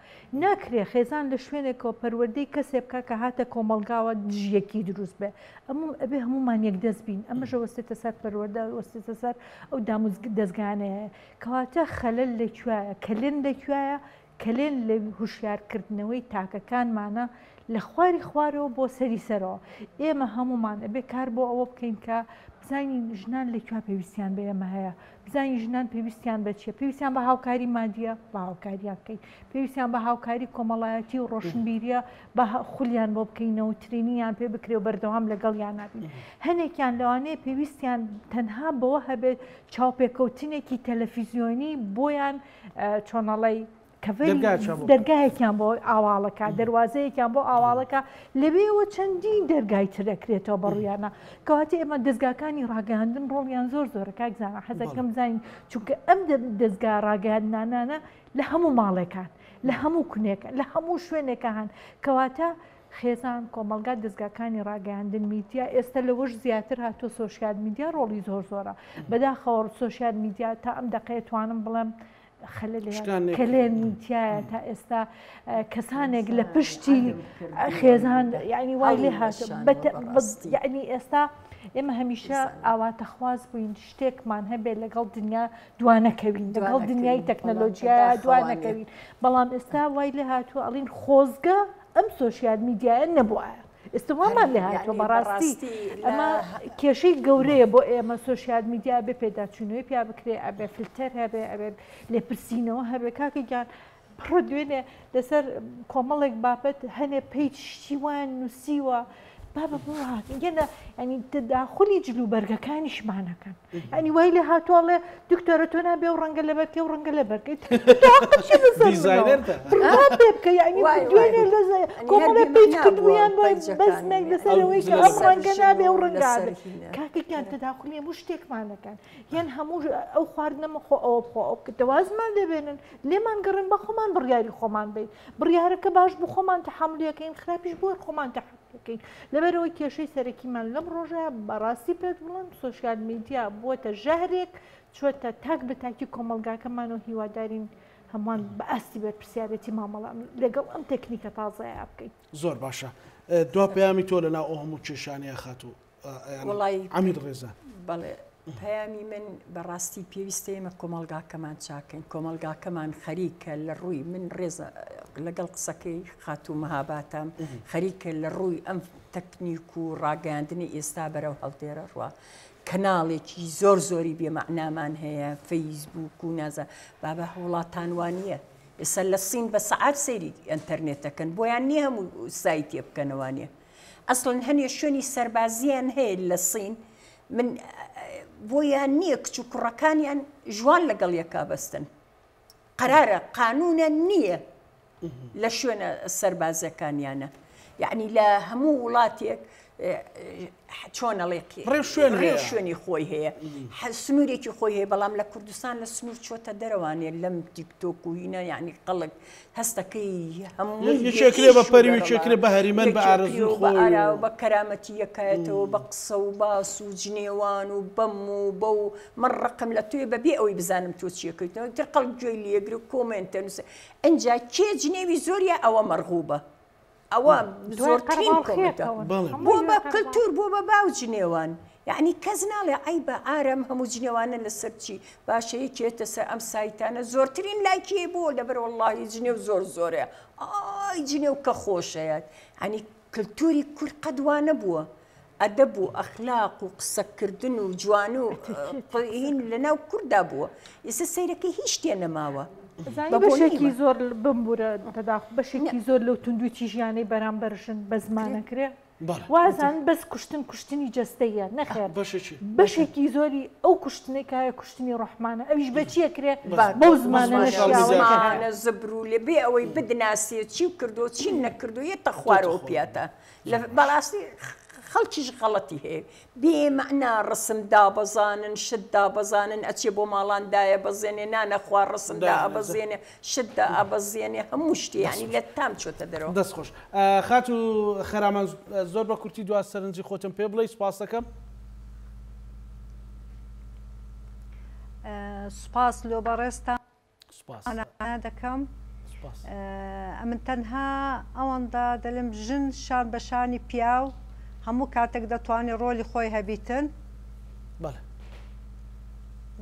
ناکرێ خێزان لە شوێنێکەوە پەروەردەی کەسێ بکا کە هاتە کۆمەڵگاوە دژیەکی دروست بێ. ئەمە ئەبێ هەموومان یەکدەست بین. ئەمەش ئەوەستێتە سەر پەروەردە، ئەوەستێتە سەر ئەو دامودەزگایانەیە. کەواتە خەلەل لە کوێیە؟ کەلێن لە کوێیە؟ کەلێن لە هوشیارکردنەوەی تاکەکانمانە لە خواری خوارەوە بۆ سەری سەرەوە. ئێمە هەموومان ئەبێ کار بۆ ئەوە بکەین کە بزانین ژنان لە کوێ پێویستیان بە ئێمە هەیە، بزانین ژنان پێویستیان بە چییە، پێویستیان بە هاوکاری مادییە با هاوکاریان بکەین، پێویستیان بە هاوکاری کۆمەڵایەتی و ڕۆشنبیرییە با خولیان بۆ بکەینەوە و ترینیان پێ بکرێ و بەردەوام لەگەڵیانا بین. هەنێکیان لەوانەیە پێویستیان تەنها بەوە هەبێت چاوپێکەوتنێکی تەلەفیزیۆنی بۆیان چۆنەڵی دەرگایەکیان بۆ ئاواڵەکە دەواازەیەکیان بۆ ئاواڵەکە لەوێەوە چەندین دەرگای ترەکرێتەوە بەڕویانە کەواتە ئێمە دەستگاکانی ڕاگەاندن ڕۆڵیان زۆر زۆرە کاک زانە حەزەکەم زانین چونکە ئەم دەستگا ڕاگەاندنانانە لە هەموو ماڵێکان لە هەموو کونێکە لە هەموو شوێنێکە هەن کەواتە خێزان، کۆمەڵگا، دەزگاکانی ڕاگەیاندن، میدیا، ئێستا لەوەش زیاتر هاتووە سۆشیال میدیا ڕۆڵی زۆر زۆرە. بەداخەوە سۆشیال میدیا تا ئەم دەقەیە توانم بڵێم خەلەلێ کەلێنی تایە تا ئێستا کەسانێک لە پشتی خێزان یعنی وای لێ هات یعنی ئێستا ئێمە هەمیشە ئاواتەخواز بووین شتێکمان هەبێت لەگەڵ دنیا دوانەکەوین لەگەڵ دنیای تەکنەلۆژیای دوانەکەوین بەڵام ئێستا وای لێ هاتووە ئەڵین خۆزگە ئەم سۆشیال میدیایە نەبوایە ئێستا وامان لێ هاتووە بەڕاستی ئەمە کێشەی گەورەیە بۆ ئێمە سۆشیال میدیا بێ پێداچوونەوەی پیا بکرێ ئەبێ فلتەر هەبێ ئەبێ لێپرسینەوە هەبێ کاکە گیان بڕۆ دوێنێ لەسەر کۆمەڵێک بابەت هەنێ page شتی وایان نووسیوە بابە بۆ هاتن گەنە ینی تەداخلی جل و بەرگەکانیشمانەکەن ینی وای لێ هاتووە ئەڵێ دکتۆرە تۆ نابێ و ڕەنگە لەبەرکەی و ڕەنگە لەبەرکەی پێ بکە یعنی دوێنێ لە کۆمەڵێ page کردبوویان بۆ بەزمێک لەسەر ئەوەی کە ئەم ڕەنگە نابێ و ڕەنگە کاکە گیان تەداخلی هەموو شتێکمانەکەن یان هەموو ئەو خواردنە مەخۆ ئەوە بخۆ ئەو بکە وازمان لێ بێنن لێمان گەڕێن بە خۆمان بڕیاری خۆمان بین بڕیارەکە باش بوو خۆمان تەحەمولی ئەکەین خراپیش بوو خۆمان تەحەمولی ئەکەین لەبەرئەوەی کێشەی سەرەکیمان لەم ڕۆژە بەڕاستی پێت بڵێم سۆشیال میدیا بووەتە ژەهرێک چووەتە تاک بە تاکی کۆمەڵگاکەمان و هیوادارین هەمووان بە ئاستی بەرپرسیارێتی مامەڵە لەگەڵ ئەم تەکنیکە تازەیە بکەین.
زۆر باشە دوا پەیامی تۆ لەناو ئەو هەموو کێشانەیە خاتوو
وەڵای
عەمید ڕێزان.
بەڵێ پەیامی من بەڕاستی پێویستە ئێمە کۆمەڵگاکەمان چاکەین کۆمەڵگاکەمان خەریکە لە ڕووی من ڕێزە لەگەڵ قسەکەی خاتوو مەهاباتام خەریکە لە ڕووی ئەم تەکنیک و ڕاگەیاندنی ئێستا بەرەو هەڵدێرە ڕوا کەناڵێکی زۆر زۆری بێمەعنامان هەیە فەیسبوک و نازە بابە وڵاتان وانە ئێستا لە سین بە سەعات سەیری ئەتەرنێتەکەن بۆیان نییە هەموو سایتێ بکەنەوانە ئەسڵەن هەنێ شوێنی سەربازیان هەیە لە سین من بۆیان نییە کچ و کوڕەکانیان ژوان لەگەڵ یەکا بەستن قەرارە قانونە نییە لە شوێنە سەربازەکانیانە یعنی لە هەموو وڵاتێک چۆن ئەڵێ ڕێ شوێنی خۆی هەیە سنوورێکی خۆی هەیە بەڵام لە کوردستان لە سنوور چۆتە دەرەوانێ لەم تیکتۆک و هینە یعنی خەڵک هەستەکەی هەمووی
یەکێکرێ بە پەری و یەکێکرێ بە هەریمەن بە ئارەزووی خۆی
و بە کەرامەتی یەکایەتەوە بە قسە و باس و جنێوان و بەم و بەو من ڕقم لە تۆیە بەبێ ئەوەی بزانم تۆ چیەکەیتەوە تر خەڵک گوێی لێگرێ و کۆمێنتە نووسێ ئینجا کێ جنێوی زۆریە ئەوە مەرغوبە ئەوە زۆرترین کۆمێنتە بۆ بە کلتور بۆ بە باو جنێوان یعنی کەس ناڵێ عەیبە ئارام هەموو جنێوانە لەسەر چی باشە یەکێتە سەر ئەم سایتانە زۆرترین لایکی بۆ لەبەر وەڵڵاهی جنێو زۆر زۆرە ئای جنێو کە خۆشەیەت یعنی کلتوری کورد قەت وا نەبووە ئەدەب و ئەخلاق و قسەکردن و جوان و هین لەناو کورددا بووە ئێستا سەیرەکەی هیچ شتێ نەماوە.
زانی بەشێکی زۆر بمبورە تەداخ بەشێکی زۆر لەو توندوتیژیانەی بەرامبەر ژن بە زمانەکرێ. وازان بەس کوشتن کوشتنی جەستەیە نەخێر بەشێکی زۆری ئەو کوشتنەی کایە کوشتنی ڕۆحمانە ئەویش بە چیە کرێ بەو زمانە
نەشیاوانە زبر و لێ بێ ئەوەی بدناسێ چی کردو چی نەکردو یەتە خوارەوە پیاتە لە بەڕاستی خەڵکیش غەڵەتی هەیە بێ مەعنا ڕسم دابەزانن شت دابەزانن ئەچێ بۆ ماڵان دایە بەزێنێ نانە خوا ڕسم دائەبەزێنێ شت دائەبەزێنێ هەموو شتێ یانی لە تام چۆتە دەرەوە.
دەست خۆش خاتوو خەرامان زۆر بە کورتی دوا سەرنجی خۆتم پێ بڵێی سوپاس دەکەم.
سوپاس لۆ بەڕێزتان. دەکەم ئەمن تەنها ئەوەندە دەلم ژن شان بە شانی پیاو هەموو کاتێک دەتوانێت ڕۆلی خۆی هەبیتن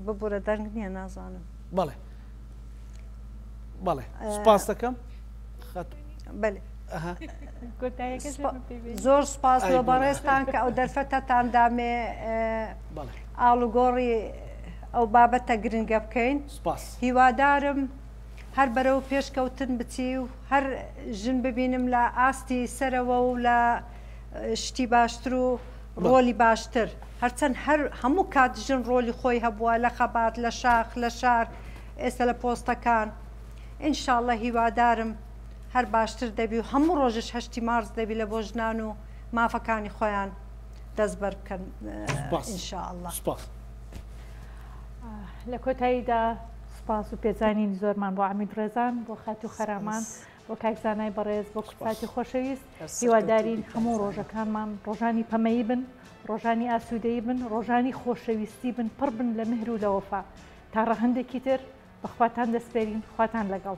ببورە دەنگ نییە نازانم
بەڵێ بەڵێ سپاس دەکەم
بەێ زۆر سپاس لۆ بەڕێزتان کە ئەو دەرفەتەتان دامێ ئاڵوگۆڕی ئەو بابەتە گرنگە بکەین هیوادارم هەر بەرەو پێشکەوتن بچی و هەر ژن ببینم لە ئاستی سەرەوە و لە شتی باشتر و ڕۆلی باشتر هەرچەند هەر هەموو کات ژن ڕۆلی خۆی هەبووە لە خەبات لە شاخ لە شار ئێستا لە پۆستەکان ئینشاءاللە هیوادارم هەر باشتر دەبی و هەموو ڕۆژش هەشتی مارس دەبی لە بۆ ژنان و مافەکانی خۆیان دەستبەر بکەن ان شاء اللە.
سوپاس.
لە کۆتاییدا سوپاس و پێزانینی زۆرمان بۆ عەمید ڕێزان، بۆ خاتوو خەرامان، بۆ کاک زانای بەڕێز، بۆ کوردساتی خۆشەویست. هیوادارین هەموو ڕۆژەکانمان ڕۆژانی پەمەیی بن، ڕۆژانی ئاسوودەیی بن، ڕۆژانی خۆشەویستی بن، پڕ بن لە مهر و لە وەفا. تا ڕەهەندێکی تر بە خواتان دەسپێرین، خواتان لەگەڵ.